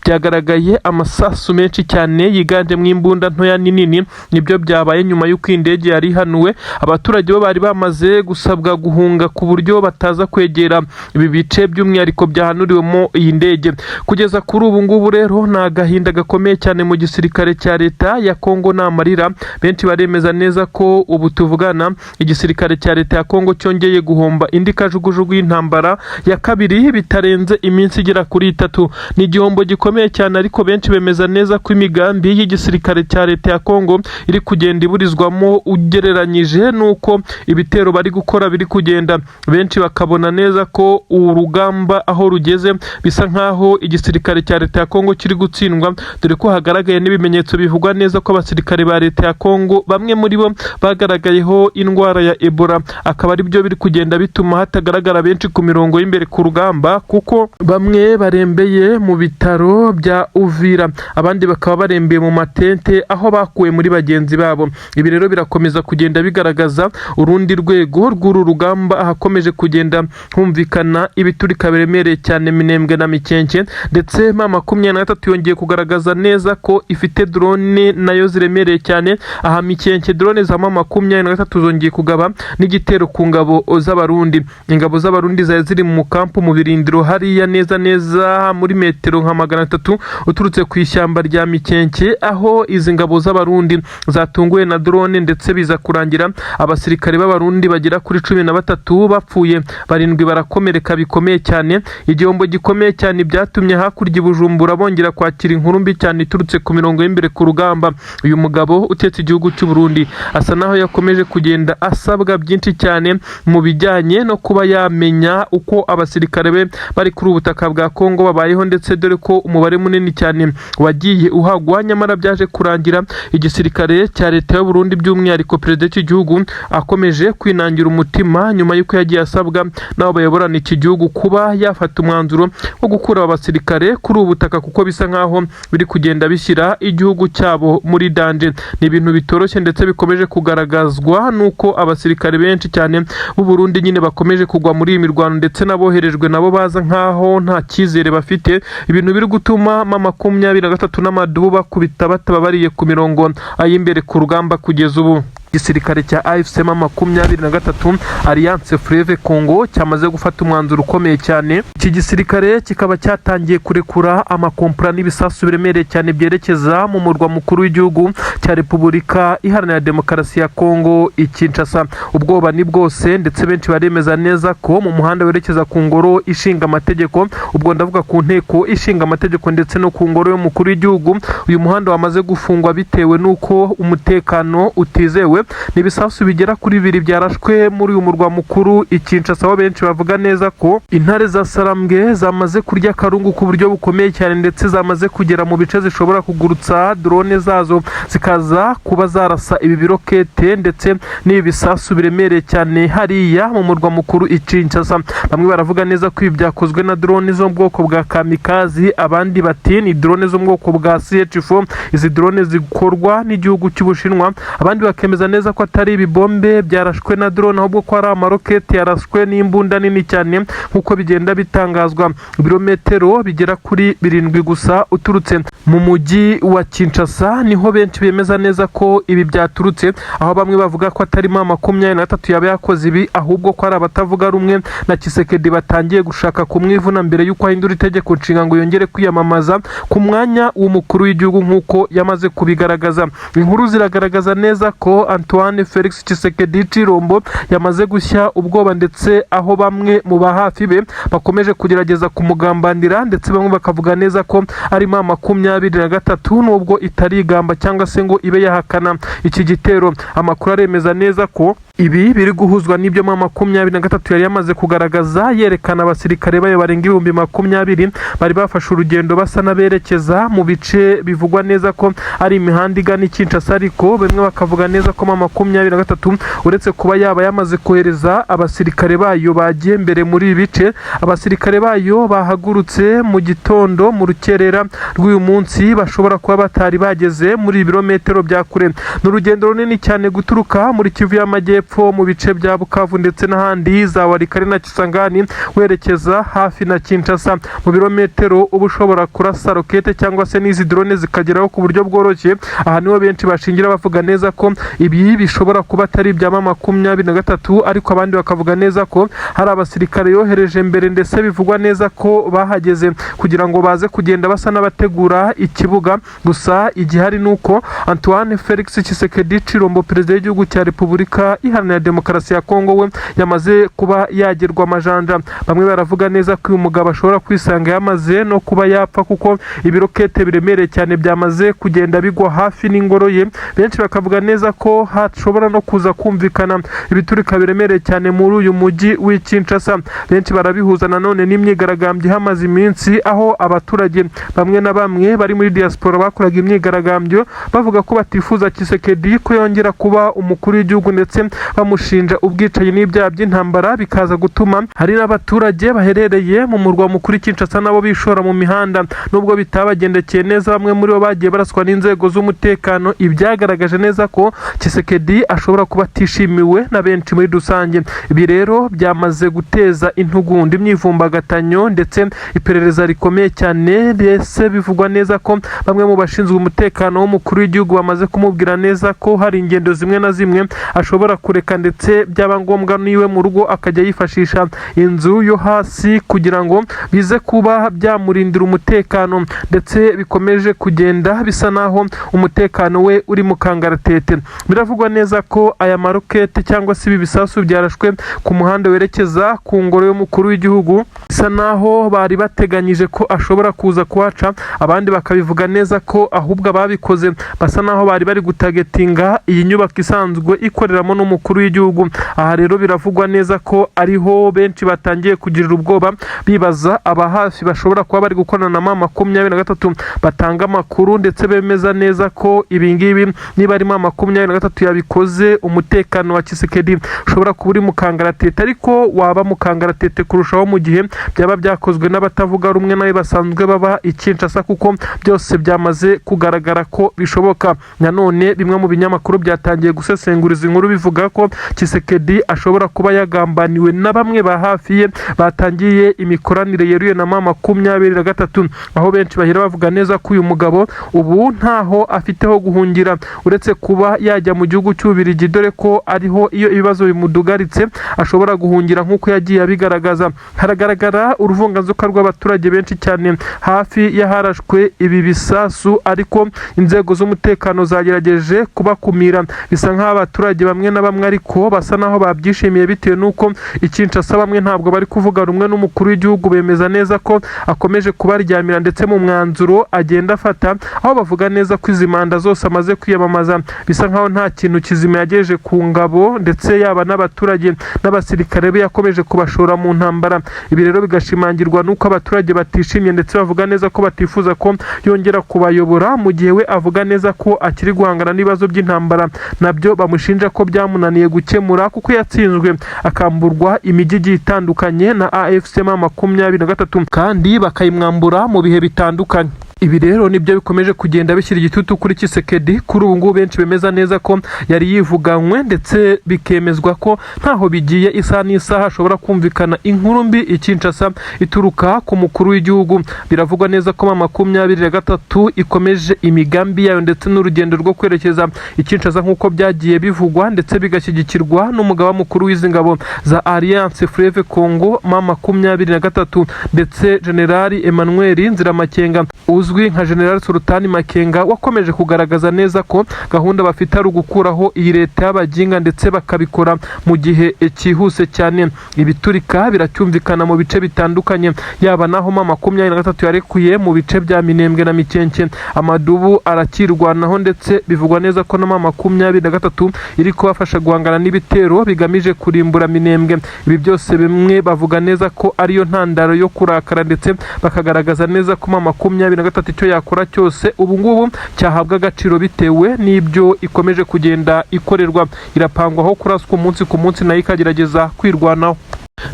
A: byagaragaye amasasu menshi cyane yiganjemo imbunda ntoya n'inini, nibyo byabaye nyuma y'uko indege yari ihanuwe. Abaturage bo bari bamaze gusabwa guhunga ku buryo bataza kwegera ibi bice by'umwihariko byahanuriwemo iyi ndege. Kugeza kuri ubu ngubu rero ni agahinda gakomeye cyane mu gisirikare cya leta ya Kongo, ni amarira. Benshi baremeza neza ko ubu tuvugana igisirikare cya leta ya Kongo cyongeye guhomba indi kajugujugu y'intambara ya kabiri bitarenze iminsi igera kuri 3. Ni igihombo gikomeye cyane, ariko benshi bemeza neza ko imigambi y'igisirikare cya leta ya Kongo iri kugenda iburizwamo ugereranyije n'uko ibitero bari gukora biri kugenda. Benshi bakabona neza ko urugamba aho rugeze bisa nkaho igisirikare cya leta ya Kongo kiri gutsindwa, dore ko hagaragaye n'ibimenyetso bivugwa neza ko abasirikare ba leta ya Kongo bamwe muri bo bagaragayeho indwara ya Ebola, akaba ari byo biri kugenda bituma hatagaragara benshi ku mirongo y'imbere ku rugamba, kuko bamwe barembeye mu bitaro bya Uvira, abandi bakaba barembeye mu matente aho bakuwe muri bagenzi babo. Ibi rero birakomeza kugenda bigaragaza urundi rwego rw'uru rugamba, ahakomeje kugenda humvikana ibiturika biremereye cyane Minembwe na Mikenke. Ndetse M23 yongeye kugaragaza neza ko ifite drone nayo ziremereye cyane. Aha Mikenke, drone za M23 zongeye kugaba n'igitero ku ngabo z'Abarundi. Ingabo z'Abarundi zari ziri mu kampu, mu birindiro hariya neza neza muri metero nka 300 uturutse ku ishyamba rya Mikenke, aho izi ngabo z'Abarundi zatunguwe na drone, ndetse biza kurangira abasirikare b'Abarundi bagera kuri 13 bapfuye, 7 barakomereka bikomeye cyane. Igihombo gikomeye cyane byatumye hakurya i Bujumbura bongera kwakira inkuru mbi cyane iturutse ku mirongo y'imbere ku rugamba. Uyu mugabo utetse igihugu cy'u Burundi asa naho yakomeje kugenda asabwa byinshi cyane mu bijyanye no kuba yamenya uko abasirikare be bari kuri ubu butaka bwa Kongo babayeho, ndetse dore ko umubare munini cyane wagiye uhagwa. Nyamara byaje kurangira igisirikare cya leta y'u Burundi, by'umwihariko perezida w'iki gihugu, akomeje kwinangira umutima nyuma y'uko yagiye asabwa n'abo bayoborana iki gihugu kuba yafata umwanzuro wo gukura aba basirikare kuri ubu butaka, kuko bisa nkaho biri kugenda bishyira igihugu cyabo muri danger. Ni ibintu bitoroshye, ndetse bikomeje kugaragazwa n'uko abasirikare benshi cyane b'u Burundi nyine bakomeje kugwa muri iyi mirwano, ndetse n'aboherejwe nabo baza nkaho nta cyizere bafite, ibintu biri gutuma M23 n'amadubu bakubita batababariye ku mirongo y'imbere ku rugamba. Kugeza ubu igisirikare cya AFC M23, Alliance Fleuve Congo, cyamaze gufata umwanzuro ukomeye cyane. Iki gisirikare kikaba cyatangiye kurekura amakompura n'ibisasu biremereye cyane byerekeza mu murwa mukuru w'igihugu cya Repubulika Iharanira Demokarasi ya Kongo i Kinshasa. Ubwoba ni bwose, ndetse benshi baremeza neza ko mu muhanda werekeza ku ngoro ishinga amategeko, ubwo ndavuga ku nteko ishinga amategeko ndetse no ku ngoro y'umukuru w'igihugu, uyu muhanda wamaze gufungwa bitewe n'uko umutekano utizewe. Ni ibisasu bigera kuri bibiri byarashwe muri uyu murwa mukuru i Kinshasa, aho benshi bavuga neza ko intare za Sarambwe zamaze kurya akarungu ku buryo bukomeye cyane, ndetse zamaze kugera mu bice zishobora kugurutsa drone zazo zikaza kuba zarasa ibi birokete ndetse n'ibi bisasu biremereye cyane hariya mu murwa mukuru i Kinshasa. Bamwe baravuga neza ko ibi byakozwe na drone zo mu bwoko bwa kamikazi, abandi bati ni drone zo mu bwoko bwa CH4, izi drone zikorwa n'igihugu cy'Ubushinwa. Abandi bakemeza neza ko atari ibibombe byarashwe na drone, ahubwo ko ari amaroketi yarashwe n'imbunda nini cyane, nk'uko bigenda bitangazwa. Ibirometero bigera kuri 7 gusa uturutse mu mujyi wa Kinshasa niho benshi bemeza. bemeza neza ko ibi byaturutse, aho bamwe bavuga ko atari M23 yaba yakoze ibi, ahubwo ko ari abatavuga rumwe na Tshisekedi batangiye gushaka kumwivuna mbere y'uko ahindura itegeko nshinga ngo yongere kwiyamamaza ku mwanya w'umukuru w'igihugu nk'uko yamaze kubigaragaza. Inkuru ziragaragaza neza ko Antoine Felix Tshisekedi Tshilombo yamaze gushya ubwoba, ndetse aho bamwe mu ba hafi be bakomeje kugerageza kumugambanira, ndetse bamwe bakavuga neza ko ari M23, nubwo itarigamba cyangwa se ngo ibe yahakana iki gitero. Amakuru aremeza neza ko ibi biri guhuzwa n'ibyo M23 yari yamaze kugaragaza, yerekana abasirikare bayo barenga 20,000 bari bafashe urugendo basa n'aberekeza mu bice bivugwa neza ko ari imihanda igana i Kinshasa. Ariko bamwe bakavuga neza ko M23, uretse kuba yaba yamaze kohereza abasirikare bayo bagiye mbere muri ibi bice, abasirikare bayo bahagurutse mu gitondo, mu rukerera rw'uyu munsi, bashobora kuba batari bageze muri ibi birometero bya kure. Ni urugendo runini cyane guturuka muri Kivu y'Amajyepfo, mu bice bya Bukavu ndetse n'ahandi za Walikale na Kisangani, werekeza hafi na Kinshasa. Mu birometero uba ushobora kurasa rokete cyangwa se n'izi drone zikageraho ku buryo bworoshye. Aha niho benshi bashingira bavuga neza ko ibi bishobora kuba atari ibya M23, ariko abandi bakavuga neza ko hari abasirikare yohereje mbere, ndetse bivugwa neza ko bahageze kugira ngo baze kugenda basa n'abategura ikibuga. Gusa igihari ni uko Antoine Felix Tshisekedi Tshilombo, perezida w'igihugu cya Repubulika Iharanira Demokarasi ya Kongo, we yamaze kuba yagerwa amajanja. Bamwe baravuga neza ko uyu mugabo ashobora kwisanga yamaze no kuba yapfa, kuko ibirokete biremereye cyane byamaze kugenda bigwa hafi n'ingoro ye. Benshi bakavuga neza ko hashobora no kuza kumvikana ibiturika biremereye cyane muri uyu mujyi w'i Kinshasa. Benshi barabihuza nanone n'imyigaragambyo ihamaze iminsi, aho abaturage bamwe na bamwe bari muri diaspora bakoraga imyigaragambyo bavuga ko batifuza Tshisekedi ko yongera kuba umukuru w'igihugu, ndetse bamushinja ubwicanyi n'ibyaha by'intambara, bikaza gutuma hari n'abaturage baherereye mu murwa mukuru Kinshasa nabo bishora mu mihanda. Nubwo bitabagendekeye neza, bamwe muri bo bagiye baraswa n'inzego z'umutekano, ibyagaragaje neza ko Tshisekedi ashobora kuba atishimiwe na benshi muri rusange. Ibi rero byamaze guteza intugunda, imyivumbagatanyo ndetse iperereza rikomeye cyane. Ndetse bivugwa neza ko bamwe mu bashinzwe umutekano w'umukuru w'igihugu bamaze kumubwira neza ko hari ingendo zimwe na zimwe ashobora kureka, ndetse byaba ngombwa niwe mu rugo akajya yifashisha inzu yo hasi kugira ngo bize kuba byamurindira umutekano, ndetse bikomeje kugenda bisa naho umutekano we uri mu kangaratete. Biravugwa neza ko aya marokete cyangwa se ibi bisasu byarashwe ku muhanda werekeza ku ngoro y'umukuru w'igihugu, bisa naho bari bateganyije ko ashobora kuza kuhaca. Abandi bakabivuga neza ko ahubwo ababikoze basa naho bari bari gutargetinga iyi nyubako isanzwe ikoreramo n'umukuru w'igihugu. Aha rero biravugwa neza ko ariho benshi batangiye kugirira ubwoba, bibaza aba hafi bashobora kuba bari gukorana na M23 batanga amakuru, ndetse bemeza neza ko ibi ngibi, niba ari M23 yabikoze, umutekano wa Tshisekedi ushobora kuba uri mu kangaratete, ariko waba mu kangaratete kurushaho mu gihe byaba byakozwe n'abatavuga rumwe nawe basanzwe baba i Kinshasa, kuko byose byamaze kugaragara ko bishoboka. Nanone bimwe mu binyamakuru byatangiye gusesengura izi nkuru, bivuga ko Tshisekedi ashobora kuba yagambaniwe na bamwe ba hafi ye batangiye imikoranire yeruye na M23, aho benshi bahera bavuga neza ko uyu mugabo ubu ntaho afite ho guhungira uretse kuba yajya mu gihugu cy'Ububiligi, dore ko ariho iyo ibibazo bimudugaritse ashobora guhungira nk'uko yagiye abigaragaza. Haragaragara uruvunganzoka rw'abaturage benshi cyane hafi y'aharashwe ibi bisasu, ariko inzego z'umutekano zagerageje kubakumira. Bisa nk'aho abaturage bamwe na bamwe ariko basa naho babyishimiye, bitewe n'uko i Kinshasa bamwe ntabwo bari kuvuga rumwe n'umukuru w'igihugu, bemeza neza ko akomeje kubaryamira, ndetse mu mwanzuro agenda afata, aho bavuga neza ko izi manda zose amaze kwiyamamaza bisa nkaho nta kintu kizima yagejeje ku ngabo, ndetse yaba n'abaturage n'abasirikare be yakomeje kubashora mu ntambara. Ibi rero bigashimangirwa n'uko abaturage batishimye, ndetse bavuga neza ko batifuza ko yongera kubayobora, mu gihe we avuga neza ko akiri guhangana n'ibibazo by'intambara nabyo bamushinja ko byamunaniye gukemura, kuko yatsinzwe akamburwa imijyi igiye itandukanye na AFC M23, kandi bakayimwambura mu bihe bitandukanye. Ibi rero nibyo bikomeje kugenda bishyira igitutu kuri Tshisekedi. Kuri ubu ngubu benshi bemeza neza ko yari yivuganywe, ndetse bikemezwa ko ntaho bigiye, isaha n'isaha hashobora kumvikana inkuru mbi i Kinshasa ituruka ku mukuru w'igihugu. Biravugwa neza ko M23 ikomeje imigambi yayo ndetse n'urugendo rwo kwerekeza i Kinshasa, nk'uko byagiye bivugwa ndetse bigashyigikirwa n'umugaba mukuru w'izi ngabo za Alliance Fleuve Congo M23, ndetse General Emmanuel Nziramakenga uzwi nka General Sultani Makenga, wakomeje kugaragaza neza ko gahunda bafite ari ugukuraho iyi leta y'abaginga, ndetse bakabikora mu gihe cyihuse cyane. Ibiturika biracyumvikana mu bice bitandukanye, yaba naho M23 yarekuye mu bice bya Minembwe na Mikenke, amadubu arakirwanaho, ndetse bivugwa neza ko na M23 iri kubafasha guhangana n'ibitero bigamije kurimbura Minembwe. Ibi byose bimwe bavuga neza ko ariyo ntandaro yo kurakara, ndetse bakagaragaza neza ko M23 icyo yakora cyose ubu ngubu cyahabwa agaciro bitewe n'ibyo ikomeje kugenda ikorerwa. Irapangwaho kuraswa umunsi ku munsi, nayo ikagerageza kwirwanaho.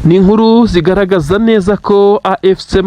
A: Ni inkuru zigaragaza neza ko AFC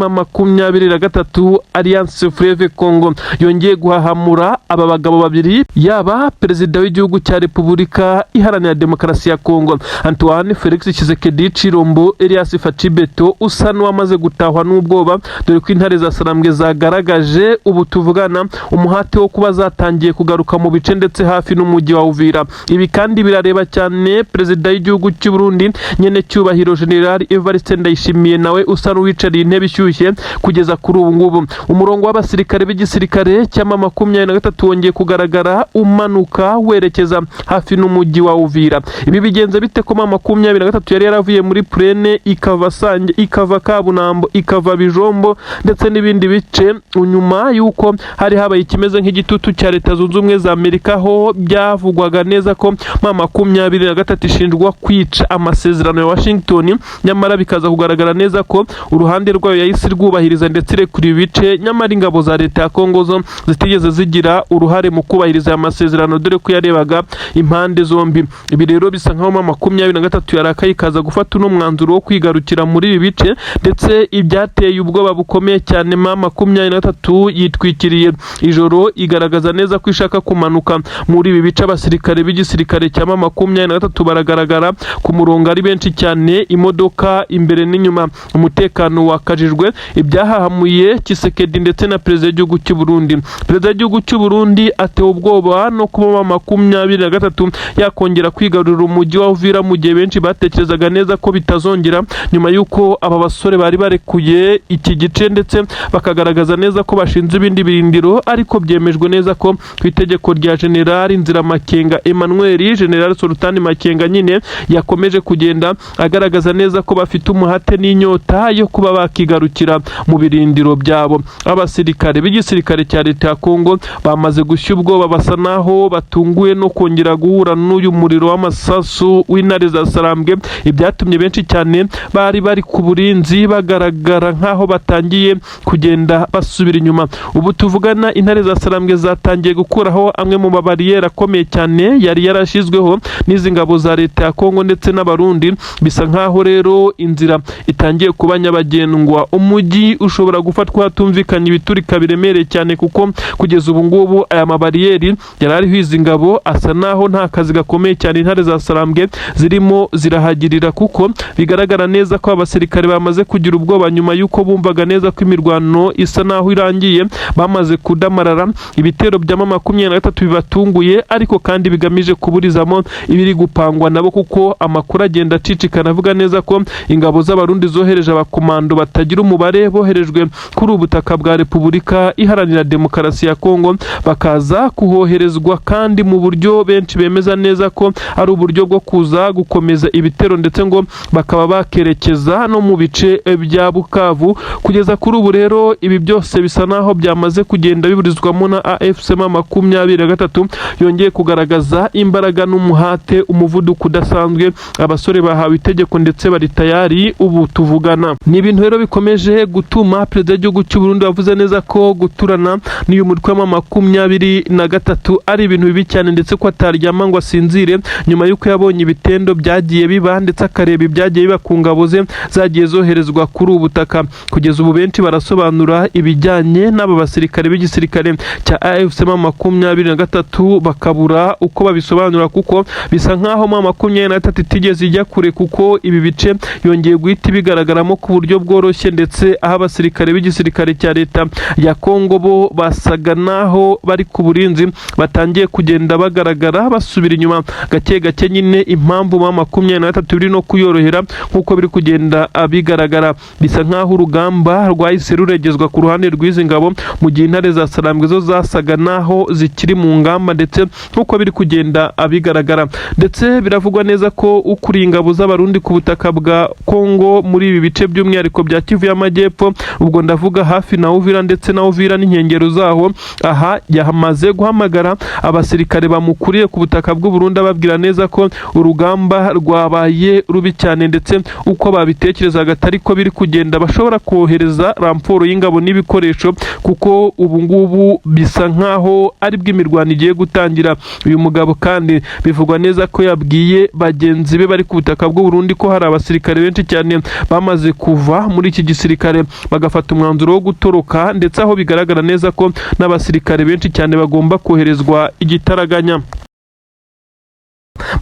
A: M23, Alliance Fleuve Congo, yongeye guhahamura aba bagabo babiri, yaba perezida w'igihugu cya Repubulika Iharanira Demokarasi ya Congo Antoine Felix Tshisekedi Tshilombo Elias Fatshi Béton, usa n'uwamaze gutahwa n'ubwoba, dore ko intare za Sarambwe zagaragaje ubu tuvugana umuhate wo kuba zatangiye kugaruka mu bice ndetse hafi n'umujyi wa Uvira. Ibi kandi birareba cyane perezida w'igihugu cy'u Burundi, nyene cyubahiro General Evariste Ndayishimiye, nawe usa n'uwicariye intebe ishyushye kugeza kuri ubu ngubu. Umurongo w'abasirikare b'igisirikare cya M23 wongeye kugaragara umanuka werekeza hafi n'umujyi wa Uvira. Ibi bigenze bite ko M23 yari yaravuye muri Plaine, ikava Sange, ikava Kabunambo, ikava Bijombo ndetse n'ibindi bice, nyuma y'uko hari habaye ikimeze nk'igitutu cya Leta Zunze Ubumwe za Amerika, aho byavugwaga neza ko M23 ishinjwa kwica amasezerano ya Washington, nyamara bikaza kugaragara neza ko uruhande rwayo yahise rwubahiriza ndetse irekura ibice, nyamara ingabo za leta ya Kongo zo zitigeze zigira uruhare mu kubahiriza aya masezerano, dore ko yarebaga impande zombi? Ibi rero bisa nkaho M23 yarakaye, ikaza gufata uno mwanzuro wo kwigarukira muri ibi bice, ndetse ibyateye ubwoba bukomeye cyane. M23 yitwikiriye ijoro igaragaza neza ko ishaka kumanuka muri ibi bice. Abasirikare b'igisirikare cya M23 baragaragara ku murongo ari benshi cyane, imodoka imbere n'inyuma, umutekano wakajijwe. Ibyahahamuye Tshisekedi ndetse na perezida w'igihugu cy'u Burundi. Perezida w'igihugu cy'u Burundi atewe ubwoba no kuba M23 yakongera kwigarurira umujyi wa Uvira, mu gihe benshi batekerezaga neza ko bitazongera, nyuma y'uko aba basore bari barekuye iki gice ndetse bakagaragaza neza ko bashinze ibindi birindiro. Ariko byemejwe neza ko ku itegeko rya General Nziramakenga Emmanuel, General Sultani Makenga nyine, yakomeje kugenda agaragaza neza ko bafite umuhate n'inyota yo kuba bakigarukira mu birindiro byabo. Abasirikare b'igisirikare cya leta ya Kongo bamaze gushya ubwoba, basa naho batunguwe no kongera guhura n'uyu muriro w'amasasu w'intare za Sarambwe, ibyatumye benshi cyane bari bari ku burinzi bagaragara nk'aho batangiye kugenda basubira inyuma. Ubu tuvugana, intare za Sarambwe zatangiye gukuraho amwe mu mabariyeri akomeye cyane yari yarashyizweho n'izi ngabo za leta ya Kongo ndetse n'Abarundi. Bisa nkaho rero inzira itangiye kuba nyabagendwa, umujyi ushobora gufatwa hatumvikanye ibiturika biremereye cyane, kuko kugeza ubu ngubu aya mabariyeri yari ariho izi ngabo asa naho nta kazi gakomeye cyane intare za Sarambwe zirimo zirahagirira, kuko bigaragara neza ko abasirikare bamaze kugira ubwoba nyuma y'uko bumvaga neza ko imirwano isa naho irangiye. Bamaze kudamarara ibitero bya M23 bibatunguye, ariko kandi bigamije kuburizamo ibiri gupangwa nabo, kuko amakuru agenda acicikana avuga neza ko ingabo z'Abarundi zohereje abakomando batagira umubare, boherejwe kuri ubu butaka bwa Repubulika Iharanira Demokarasi ya Kongo, bakaza kuhoherezwa kandi mu buryo benshi bemeza neza ko ari uburyo bwo kuza gukomeza ibitero, ndetse ngo bakaba bakerekeza no mu bice bya Bukavu. Kugeza kuri ubu rero, ibi byose bisa naho byamaze kugenda biburizwamo na AFC M23 yongeye kugaragaza imbaraga n'umuhate, umuvuduko udasanzwe. Abasore bahawe itegeko ndetse bari tayari ubu tuvugana. Ni ibintu rero bikomeje gutuma perezida w'igihugu cy'u Burundi wavuze neza ko guturana n'uyu mutwe wa 23 ari ibintu bibi cyane, ndetse ko ataryama ngo asinzire nyuma y'uko yabonye ibitendo byagiye biba, ndetse akareba ibyagiye biba ku ngabo ze zagiye zoherezwa kuri ubu butaka. Kugeza ubu benshi barasobanura ibijyanye n'aba basirikare b'igisirikare cya AFC 23, bakabura uko babisobanura, kuko bisa nk'aho 23 itigeze ijya kure, kuko ibi bice yongeye guhita ibigaragaramo ku buryo bworoshye, ndetse aho abasirikare b'igisirikare cya leta ya Kongo bo basaga naho bari ku burinzi batangiye kugenda bagaragara basubira inyuma gake gake nyine. Impamvu 23 biri no kuyorohera nk'uko biri kugenda bigaragara, bisa nk'aho urugamba rwahise ruregezwa ku ruhande rw'izi ngabo, mu gihe intare za Sarambwe zo zasaga naho zikiri mu ngamba, ndetse nk'uko biri kugenda bigaragara, ndetse biravugwa neza ko ukuriye ingabo z'Abarundi ku butaka bwa Kongo muri ibi bice by'umwihariko bya Kivu y'Amajyepfo, ubwo ndavuga hafi na Uvira ndetse na Uvira n'inkengero zaho, aha yamaze guhamagara abasirikare bamukuriye ku butaka bw'u Burundi, ababwira neza ko urugamba rwabaye rubi cyane, ndetse uko babitekerezaga atari ko biri kugenda, bashobora kohereza renfort y'ingabo n'ibikoresho, kuko ubu ngubu bisa nkaho ari bwo imirwano igiye gutangira. Uyu mugabo kandi bivugwa neza ko yabwiye bagenzi be bari ku butaka bw'u Burundi ko hari abasirikare benshi cyane bamaze kuva muri iki gisirikare bagafata umwanzuro wo gutoroka, ndetse aho bigaragara neza ko n'abasirikare benshi cyane bagomba koherezwa igitaraganya.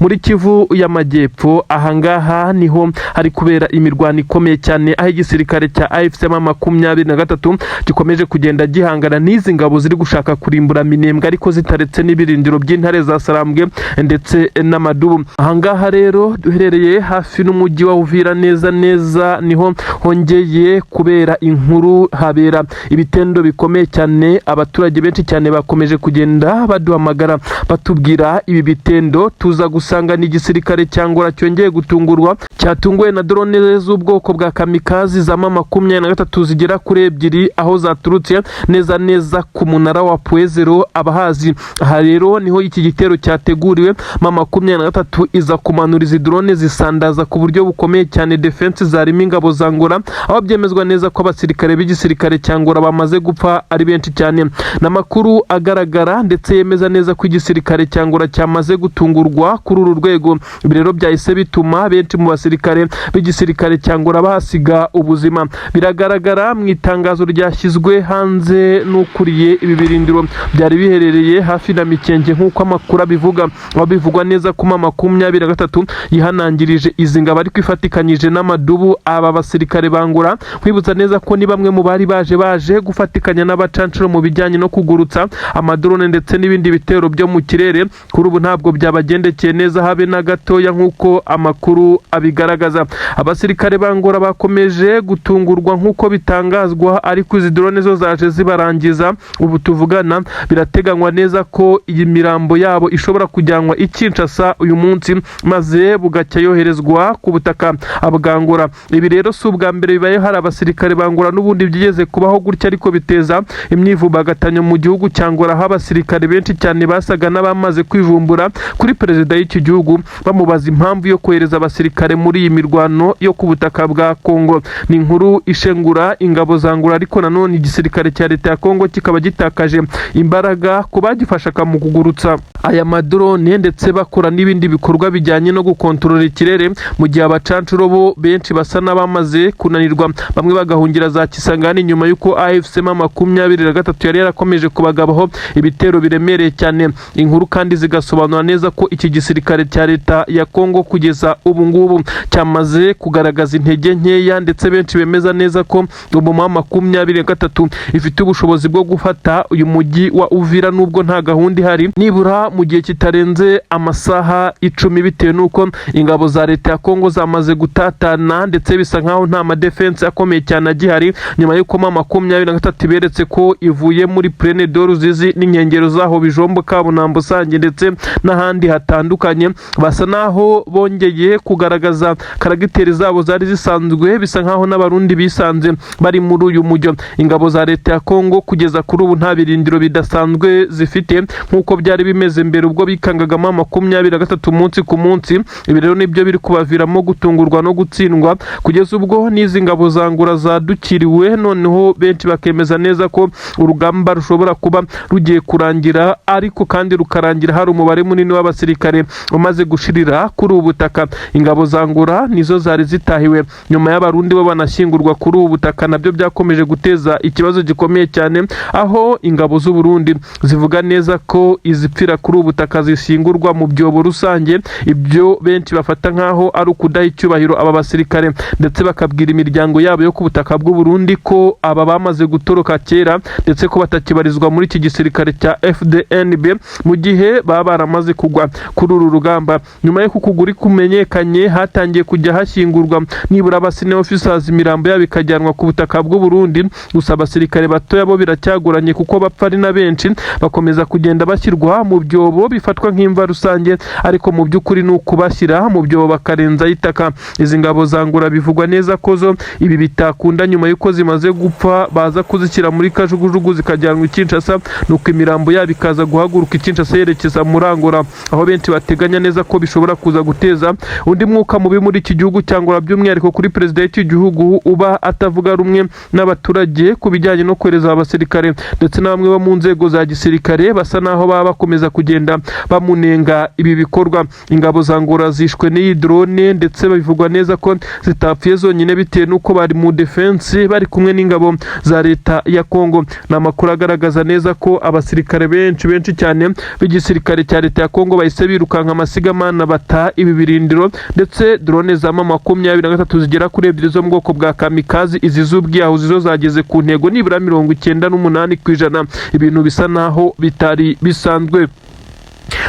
A: Muri Kivu y'Amajyepfo, ahangaha niho hari kubera imirwano ikomeye cyane, aho igisirikare cya AFC 23 gikomeje kugenda gihangana n'izi ngabo ziri gushaka kurimbura Minembwe, ariko zitaretse n'ibirindiro by'intare za Sarambwe ndetse n'amadubu. Ahangaha rero duherereye hafi n'umujyi wa Uvira neza neza, niho hongeye kubera inkuru, habera ibitendo bikomeye cyane. Abaturage benshi cyane bakomeje kugenda baduhamagara batubwira ibi bitendo, tuza gusanga ni igisirikare cya Angola cyongeye gutungurwa, cyatunguwe na drone z'ubwoko bwa kamikazi za 23 zigera kuri ebyiri, aho zaturutse neza neza ku munara wa Pwezero abahazi. Aha rero niho iki gitero cyateguriwe. 23 iza kumanura izi drone, zisandaza ku buryo bukomeye cyane defense zarimo ingabo za Angola, aho byemezwa neza ko abasirikare b'igisirikare cya Angola bamaze gupfa ari benshi cyane. N'amakuru agaragara ndetse yemeza neza ko igisirikare cya Angola cyamaze gutungurwa kuri uru rwego. Ibi rero byahise bituma benshi mu basirikare b'igisirikare cya Angola bahasiga ubuzima. Biragaragara mu itangazo ryashyizwe hanze n'ukuriye ibi birindiro byari biherereye hafi na Mikenke, nk'uko amakuru abivuga, aho bivugwa neza ko 23 yihanangirije izi ngabo ariko ifatikanyije n'amadubu. Aba basirikare ba Angola, nkwibutsa neza ko ni bamwe mu bari baje gufatikanya n'abacancuro mu bijyanye no kugurutsa amadrone ndetse n'ibindi bitero byo mu kirere, kuri ubu ntabwo byabagendekeye neza habe na gatoya, nk'uko amakuru abigaragaza. Abasirikare ba Angola bakomeje gutungurwa nk'uko bitangazwa, ariko izi drone zo zaje zibarangiza. Ubu tuvugana birateganywa neza ko iyi mirambo yabo ishobora kujyanwa i Kinshasa uyu munsi, maze bugacya yoherezwa ku butaka bwa Angola. Ibi rero si ubwa mbere bibaye, hari abasirikare ba Angola n'ubundi byigeze kubaho gutya, ariko biteza imyivumbagatanyo mu gihugu cya Angola, aho abasirikare benshi cyane basaga n'abamaze kwivumbura kuri perezida y'iki gihugu, bamubaza impamvu yo kohereza abasirikare muri iyi mirwano yo ku butaka bwa Kongo. Ni inkuru ishengura ingabo za Angola, ariko nanone igisirikare cya leta ya Kongo kikaba gitakaje imbaraga ku bagifashaga mu kugurutsa aya madrone, ndetse bakora n'ibindi bikorwa bijyanye no gukontorora ikirere, mu gihe abacancuro bo benshi basa n'abamaze kunanirwa, bamwe bagahungira za Kisangani nyuma y'uko AFC 23 yari yarakomeje kubagabaho ibitero biremereye cyane. Inkuru kandi zigasobanura neza ko iki gisirikare cya leta ya Kongo kugeza ubu ngubu cyamaze kugaragaza intege nkeya, ndetse benshi bemeza neza ko ubu 23 ifite ubushobozi bwo gufata uyu mujyi wa Uvira, nubwo nta gahunda ihari, nibura mu gihe kitarenze amasaha 10, bitewe n'uko ingabo za leta ya Kongo zamaze gutatana, ndetse bisa nkaho nta madefense akomeye cyane agihari, nyuma y'uko 23 iberetse ko ivuye muri Plaine de Ruzizi n'inkengero zaho, Bijombo, Kabunambo, Sange ndetse n'ahandi hatandukanye. bitandukanye basa naho bongeye kugaragaza caractère zabo zari zisanzwe, bisa nkaho n'Abarundi bisanze bari muri uyu mujyo. Ingabo za leta ya Kongo kugeza kuri ubu nta birindiro bidasanzwe zifite nk'uko byari bimeze mbere ubwo bikangagamo 23 umunsi ku munsi. Ibi rero nibyo biri kubaviramo gutungurwa no gutsindwa, kugeza ubwo n'izi ngabo za Angola zadukiriwe, noneho benshi bakemeza neza ko urugamba rushobora kuba rugiye kurangira, ariko kandi rukarangira hari umubare munini w'abasirikare umaze gushirira kuri ubu butaka. Ingabo za Angola nizo zari zitahiwe nyuma y'Abarundi, bo banashyingurwa kuri ubu butaka. Nabyo byakomeje guteza ikibazo gikomeye cyane, aho ingabo z'u Burundi zivuga neza ko izipfira kuri ubu butaka zishyingurwa mu byobo rusange, ibyo benshi bafata nk'aho ari ukudaha icyubahiro aba basirikare, ndetse bakabwira imiryango yabo yo ku butaka bw'u Burundi ko aba bamaze gutoroka kera, ndetse ko batakibarizwa muri iki gisirikare cya FDNB mu gihe baba baramaze kugwa kuri uru rugamba. Nyuma y'uko ukuguri kumenyekanye, hatangiye kujya hashyingurwa nibura aba senior officers, imirambo yabo ikajyanwa ku butaka bw'u Burundi. Gusa abasirikare batoya bo biracyagoranye, kuko bapfa ari na benshi, bakomeza kugenda bashyirwa mu byobo bifatwa nk'imva rusange, ariko mu by'ukuri ni ukubashyira mu byobo bakarenzaho itaka. Izi ngabo za Angola bivugwa neza ko zo ibi bitakunda. Nyuma y'uko zimaze gupfa, baza kuzishyira muri kajugujugu zikajyanwa i Kinshasa, nuko imirambo yabo ikaza guhaguruka i Kinshasa yerekeza muri Angola, aho benshi bateganya neza ko bishobora kuza guteza undi mwuka mubi muri iki gihugu cya Angola, by'umwihariko kuri perezida w'iki gihugu uba atavuga rumwe n'abaturage ku bijyanye no kohereza abasirikare, ndetse na bamwe bo mu nzego za gisirikare basa naho baba bakomeza kugenda bamunenga ibi bikorwa. Ingabo za Angola zishwe n'iyi drone, ndetse bivugwa neza ko zitapfuye zonyine bitewe n'uko bari mu defense bari kumwe n'ingabo za leta ya Kongo. Ni amakuru agaragaza neza ko abasirikare benshi benshi cyane b'igisirikare cya leta ya Kongo bahise birukanka amasigamana bata ibi birindiro, ndetse drone za M23 zigera kuri ebyiri zo mu bwoko bwa kamikaze, izi z'ubwiyahuzi, zo zageze ku ntego nibura 98%, ibintu bisa naho bitari bisanzwe.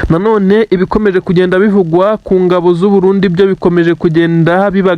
A: Nanone ibikomeje kugenda bivugwa ku ngabo z'u Burundi byo bikomeje kugenda biba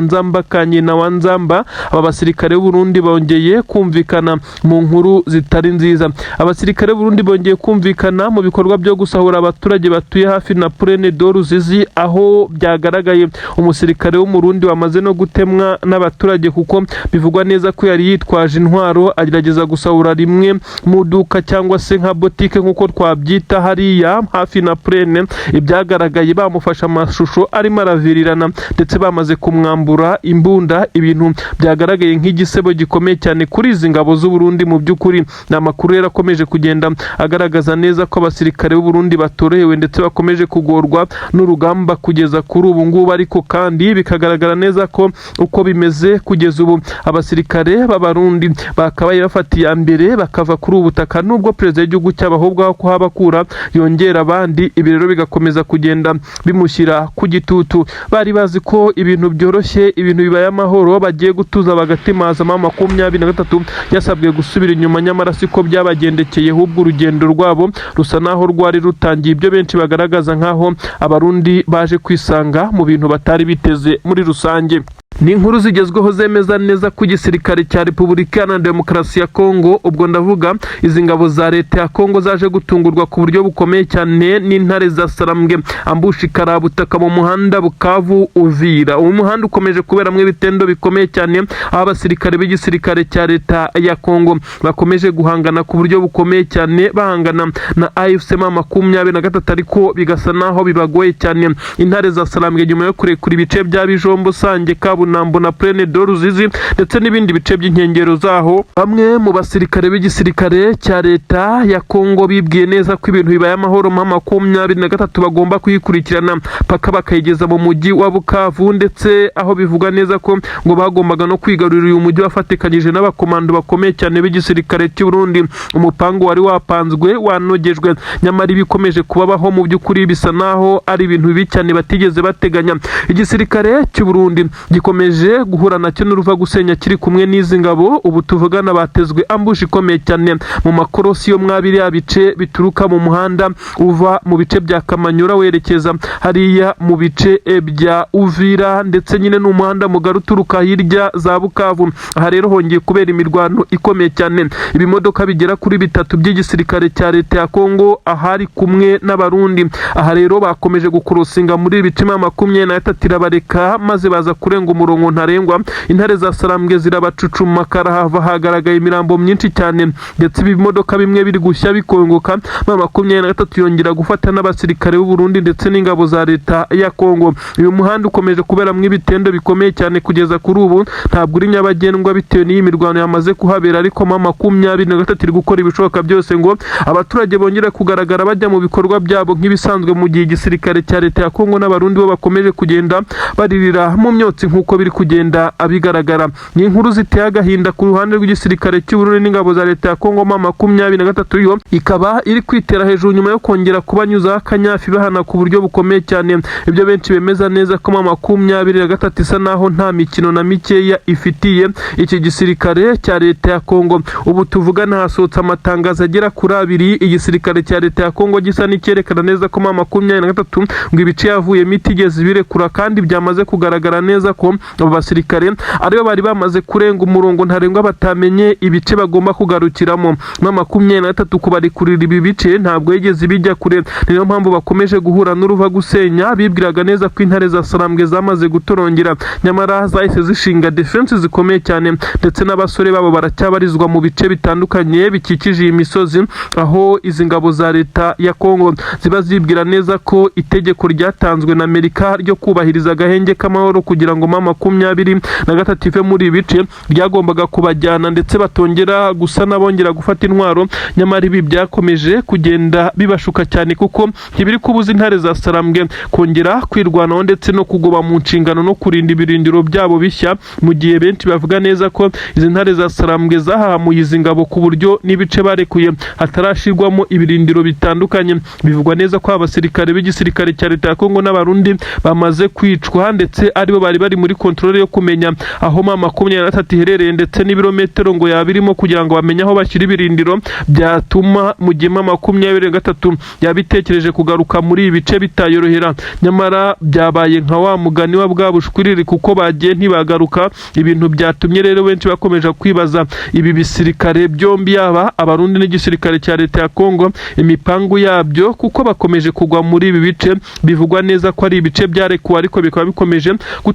A: nzamba ka nyina wa Nzamba. Aba basirikare b'u Burundi bongeye kumvikana mu nkuru zitari nziza. Abasirikare b'u Burundi bongeye kumvikana mu bikorwa byo gusahura abaturage batuye hafi na Plaine de Ruzizi, aho byagaragaye umusirikare w'Umurundi wamaze no gutemwa n'abaturage, kuko bivugwa neza ko yari yitwaje intwaro agerageza gusahura rimwe mu duka cyangwa se nka botike nk'uko twabyita hariya hafi na Plaine. Ibyagaragaye bamufashe amashusho arimo aravirirana, ndetse bamaze kumwambura imbunda, ibintu byagaragaye nk'igisebo gikomeye cyane kuri izi ngabo z'u Burundi. Mu by'ukuri ni amakuru rero akomeje kugenda agaragaza neza ko abasirikare b'u Burundi batorohewe, ndetse bakomeje kugorwa n'urugamba kugeza kuri ubu ngubu. Ariko kandi bikagaragara neza ko uko bimeze kugeza ubu, abasirikare b'Abarundi bakabaye bafata iya mbere bakava kuri ubu butaka, nubwo perezida w'igihugu cyabo ahubwo aho kuhabakura yongera abandi. Ibi rero bigakomeza kugenda bimushyira ku gitutu. Bari bazi ko ibintu byoroshye, ibintu bibaye amahoro, bagiye gutuza bagatimaza. M23 yasabwe gusubira inyuma, nyamara siko byabagendekeye, ahubwo urugendo rwabo rusa naho rwari rutangiye, ibyo benshi bagaragaza nk'aho Abarundi baje kwisanga mu bintu batari biteze muri rusange. Ni inkuru zigezweho zemeza neza ko igisirikare cya Repubulika Iharanira Demokarasi ya Kongo, ubwo ndavuga izi ngabo za leta ya Kongo, zaje gutungurwa ku buryo bukomeye cyane n'intare za Sarambwe ambush karabutaka mu muhanda Bukavu Uvira. Uwo muhanda ukomeje kuberamo ibitendo bikomeye cyane, aho abasirikare b'igisirikare cya leta ya Kongo bakomeje guhangana ku buryo bukomeye cyane, bahangana na AFC M23, ariko bigasa naho bibagoye cyane. Intare za Sarambwe, nyuma yo kurekura ibice bya Bijombo, Sange, Kabunambo na Plaine de Ruzizi ndetse n'ibindi bice by'inkengero zaho, bamwe mu basirikare b'igisirikare cya leta ya Kongo bibwiye neza ko ibintu bibaye amahoro, M23 bagomba kuyikurikirana paka bakayigeza mu mujyi wa Bukavu, ndetse aho bivuga neza ko ngo bagombaga no kwigarurira uyu mujyi wafatikanyije n'abakomando bakomeye cyane b'igisirikare cy'u Burundi. Umupango wari wapanzwe wanogejwe, nyamara ibikomeje kubabaho mu by'ukuri bisa naho ari ibintu bibi cyane batigeze bateganya. Igisirikare cy'u Burundi gikomeje Gikomeje guhura nacyo n'uruva gusenya kiri kumwe n'izi ngabo. Ubu tuvugana batezwe ambush ikomeye cyane mu makorosi yo mwabiriya bice bituruka mu muhanda uva mu bice bya Kamanyura werekeza hariya mu bice bya Uvira, ndetse nyine n'umuhanda mugari uturuka hirya za Bukavu. Aha rero hongeye kubera imirwano ikomeye cyane, ibimodoka bigera kuri bitatu by'igisirikare cya leta ya Kongo ahari kumwe n'Abarundi. Aha rero bakomeje gukurosinga muri ibi bice, M23 irabareka maze baza kurenga umurongo ntarengwa. Intare za Sarambwe zirabacucuma karahava, hagaragaye imirambo myinshi cyane, ndetse ibimodoka bimwe biri gushya bikongoka. M23 yongera gufata n'abasirikare b'u Burundi ndetse n'ingabo za leta ya Kongo. Uyu muhanda ukomeje kuberamo ibitendo bikomeye cyane. Kugeza kuri ubu ntabwo uri nyabagendwa bitewe n'iyi mirwano yamaze kuhabera, ariko M23 iri gukora ibishoboka byose ngo abaturage bongere kugaragara bajya mu bikorwa byabo nk'ibisanzwe, mu gihe igisirikare cya leta ya Kongo n'Abarundi bo bakomeje kugenda baririra mu myotsi nk'uko biri kugenda abigaragara. Ni inkuru ziteye agahinda ku ruhande rw'igisirikare cy'u Burundi n'ingabo za leta ya Kongo. M23 yo ikaba iri kwitera hejuru nyuma yo kongera kubanyuzaho akanyafi bahana ku buryo bukomeye cyane. Ibyo benshi bemeza neza ko M23 isa naho nta mikino na mikeya ifitiye iki gisirikare cya leta ya Kongo. Ubu tuvugana hasohotse amatangazo agera kuri abiri, igisirikare cya leta ya Kongo gisa n'icyerekana neza ko M23 ngo ibice yavuyemo itigeze birekura, kandi byamaze kugaragara neza ko abo basirikare aribo bari bamaze kurenga umurongo ntarengwa, batamenye ibice bagomba kugarukiramo. M23 kubarekurira ibi bice ntabwo yigeze bijya kure, niyo mpamvu bakomeje guhura n'uruva gusenya. Bibwiraga neza ko intare za Sarambwe zamaze gutorongera, nyamara zahise zishinga defense zikomeye cyane, ndetse n'abasore babo baracyabarizwa mu bice bitandukanye bikikije iyi misozi, aho izi ngabo za leta ya Kongo ziba zibwira neza ko itegeko ryatanzwe na Amerika ryo kubahiriza agahenge k'amahoro kugira ngo M23 ive muri ibi bice ryagombaga kubajyana, ndetse batongera gusa n'abongera gufata intwaro. Nyamara ibi byakomeje kugenda bibashuka cyane, kuko ntibiri kubuza intare za Sarambwe kongera kwirwanaho ndetse no kugoba mu nshingano no kurinda ibirindiro byabo bishya, mu gihe benshi bavuga neza ko izi ntare za Sarambwe zahahamuye izi ngabo ku buryo n'ibice barekuye hatarashirwamo ibirindiro bitandukanye. Bivugwa neza ko abasirikare b'igisirikare cya leta ya Kongo n'Abarundi bamaze kwicwa, ndetse aribo bari bari muri contrôle yo kumenya aho M23 iherereye ndetse n'ibirometero ngo yaba irimo, kugira ngo bamenye aho bashyira ibirindiro byatuma mu gihe M23 yabitekereje kugaruka muri ibi bice bitayorohera. Nyamara byabaye nka wa mugani wa bwa bushwiriri, kuko bagiye ntibagaruka. Ibintu byatumye rero benshi bakomeje kwibaza ibi bisirikare byombi, yaba Abarundi n'igisirikare cya leta ya Kongo, imipangu yabyo, kuko bakomeje kugwa muri ibi bice bivugwa neza ko ari ibice byarekuwe, ariko bikaba bikomeje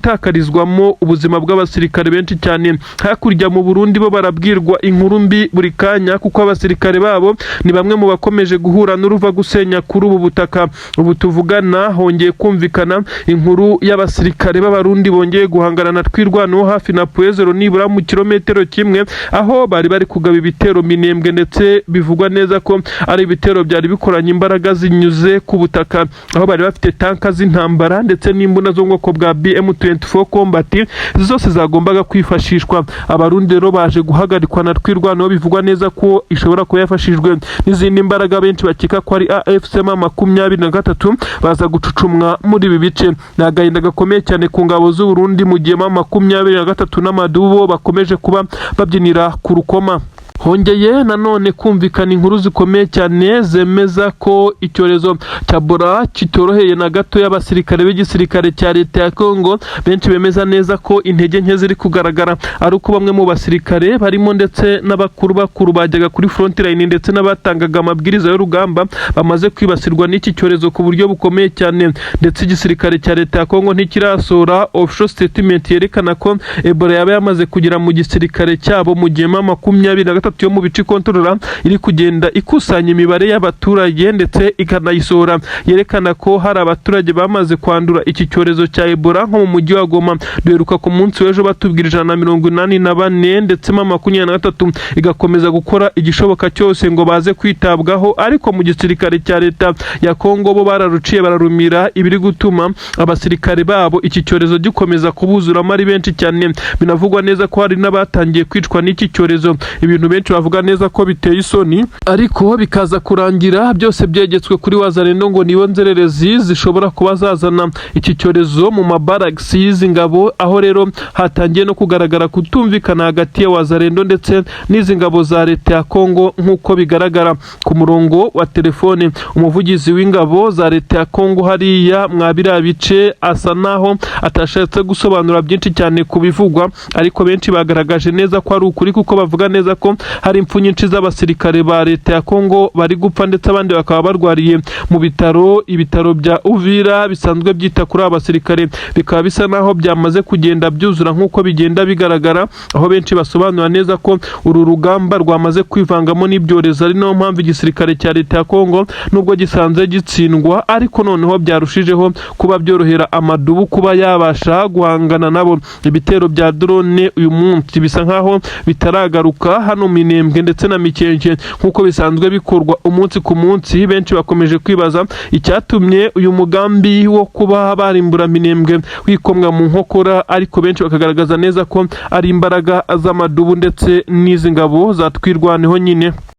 A: gutakarizwamo ubuzima bw'abasirikare benshi cyane. Hakurya mu Burundi bo barabwirwa inkuru mbi buri kanya, kuko abasirikare babo ni bamwe mu bakomeje guhura n'uruva gusenya kuri ubu butaka. Ubu tuvugana hongeye kumvikana inkuru y'abasirikare b'Abarundi bongeye guhangana na Twirwanaho hafi na Pwezero, nibura mu kilometero kimwe, aho bari bari kugaba ibitero minembwe, ndetse bivugwa neza ko ari ibitero byari bikoranye imbaraga zinyuze ku butaka, aho bari bafite tanka z'intambara ndetse n'imbunda zo mu bwoko bwa BM24 Combat zose zagombaga kwifashishwa. Abarundi rero baje guhagarikwa na Twirwanaho, bivugwa neza ko ishobora kuba yafashijwe n'izindi mbaraga benshi bakeka ko ari AFC M23, baza gucucumwa muri ibi bice. Ni agahinda gakomeye cyane ku ngabo z'u Burundi, mu gihe M23 n'amadubo bakomeje kuba babyinira ku rukoma. Hongeye nanone kumvikana inkuru zikomeye cyane zemeza ko icyorezo cya Ebola kitoroheye na gato y'abasirikare b'igisirikare cya leta ya Kongo. Benshi bemeza neza ko intege nke ziri kugaragara ari uko bamwe mu basirikare barimo ndetse n'abakuru bakuru bajyaga kuri front line ndetse n'abatangaga amabwiriza y'urugamba bamaze kwibasirwa n'iki cyorezo ku buryo bukomeye cyane. Ndetse igisirikare cya leta ya Kongo ntikirasohora official statement yerekana ko Ebola yaba yamaze kugera mu gisirikare cyabo, mu gihe M23 yo mu bice ikontorora iri kugenda ikusanya imibare y'abaturage, ndetse ikanayisohora yerekana ko hari abaturage bamaze kwandura iki cyorezo cya Ebola nko mu mujyi wa Goma. Duheruka ku munsi w'ejo batubwira 184, ndetse M23 igakomeza gukora igishoboka cyose ngo baze kwitabwaho, ariko mu gisirikare cya leta ya Kongo bo bararuciye bararumira, ibiri gutuma abasirikare babo iki cyorezo gikomeza kubuzuramo ari benshi cyane. Binavugwa neza ko hari n'abatangiye kwicwa n'iki cyorezo, ibintu Benshi bavuga neza ko biteye isoni, ariko bikaza kurangira byose byegetswe kuri Wazalendo ngo nibo nzererezi zishobora kuba zazana iki cyorezo mu mabaragisi y'izi ngabo. Aho rero hatangiye no kugaragara kutumvikana hagati ya Wazalendo ndetse n'izi ngabo za leta ya Kongo. Nk'uko bigaragara ku murongo wa telefone, umuvugizi w'ingabo za leta ya Kongo hariya mwa biriya bice asa naho atashatse gusobanura byinshi cyane ku bivugwa, ariko benshi bagaragaje neza ko ari ukuri, kuko bavuga neza ko hari impfu nyinshi z'abasirikare ba leta ya Kongo bari gupfa, ndetse abandi bakaba barwariye mu bitaro. Ibitaro bya Uvira bisanzwe byita kuri aba basirikare bikaba bisa naho byamaze kugenda byuzura, nk'uko bigenda bigaragara, aho benshi basobanura neza ko uru rugamba rwamaze kwivangamo n'ibyorezo, ari nayo mpamvu igisirikare cya leta ya Kongo, nubwo gisanzwe gitsindwa, ariko noneho byarushijeho kuba byorohera amadubu kuba yabasha guhangana nabo. Ibitero bya drone uyu munsi bisa nkaho bitaragaruka hano Minembwe ndetse na Mikenke nk'uko bisanzwe bikorwa umunsi ku munsi. Benshi bakomeje kwibaza icyatumye uyu mugambi wo kuba barimbura Minembwe wikomwa mu nkokora, ariko benshi bakagaragaza neza ko ari imbaraga z'amadubu ndetse n'izi ngabo za Twirwaneho nyine.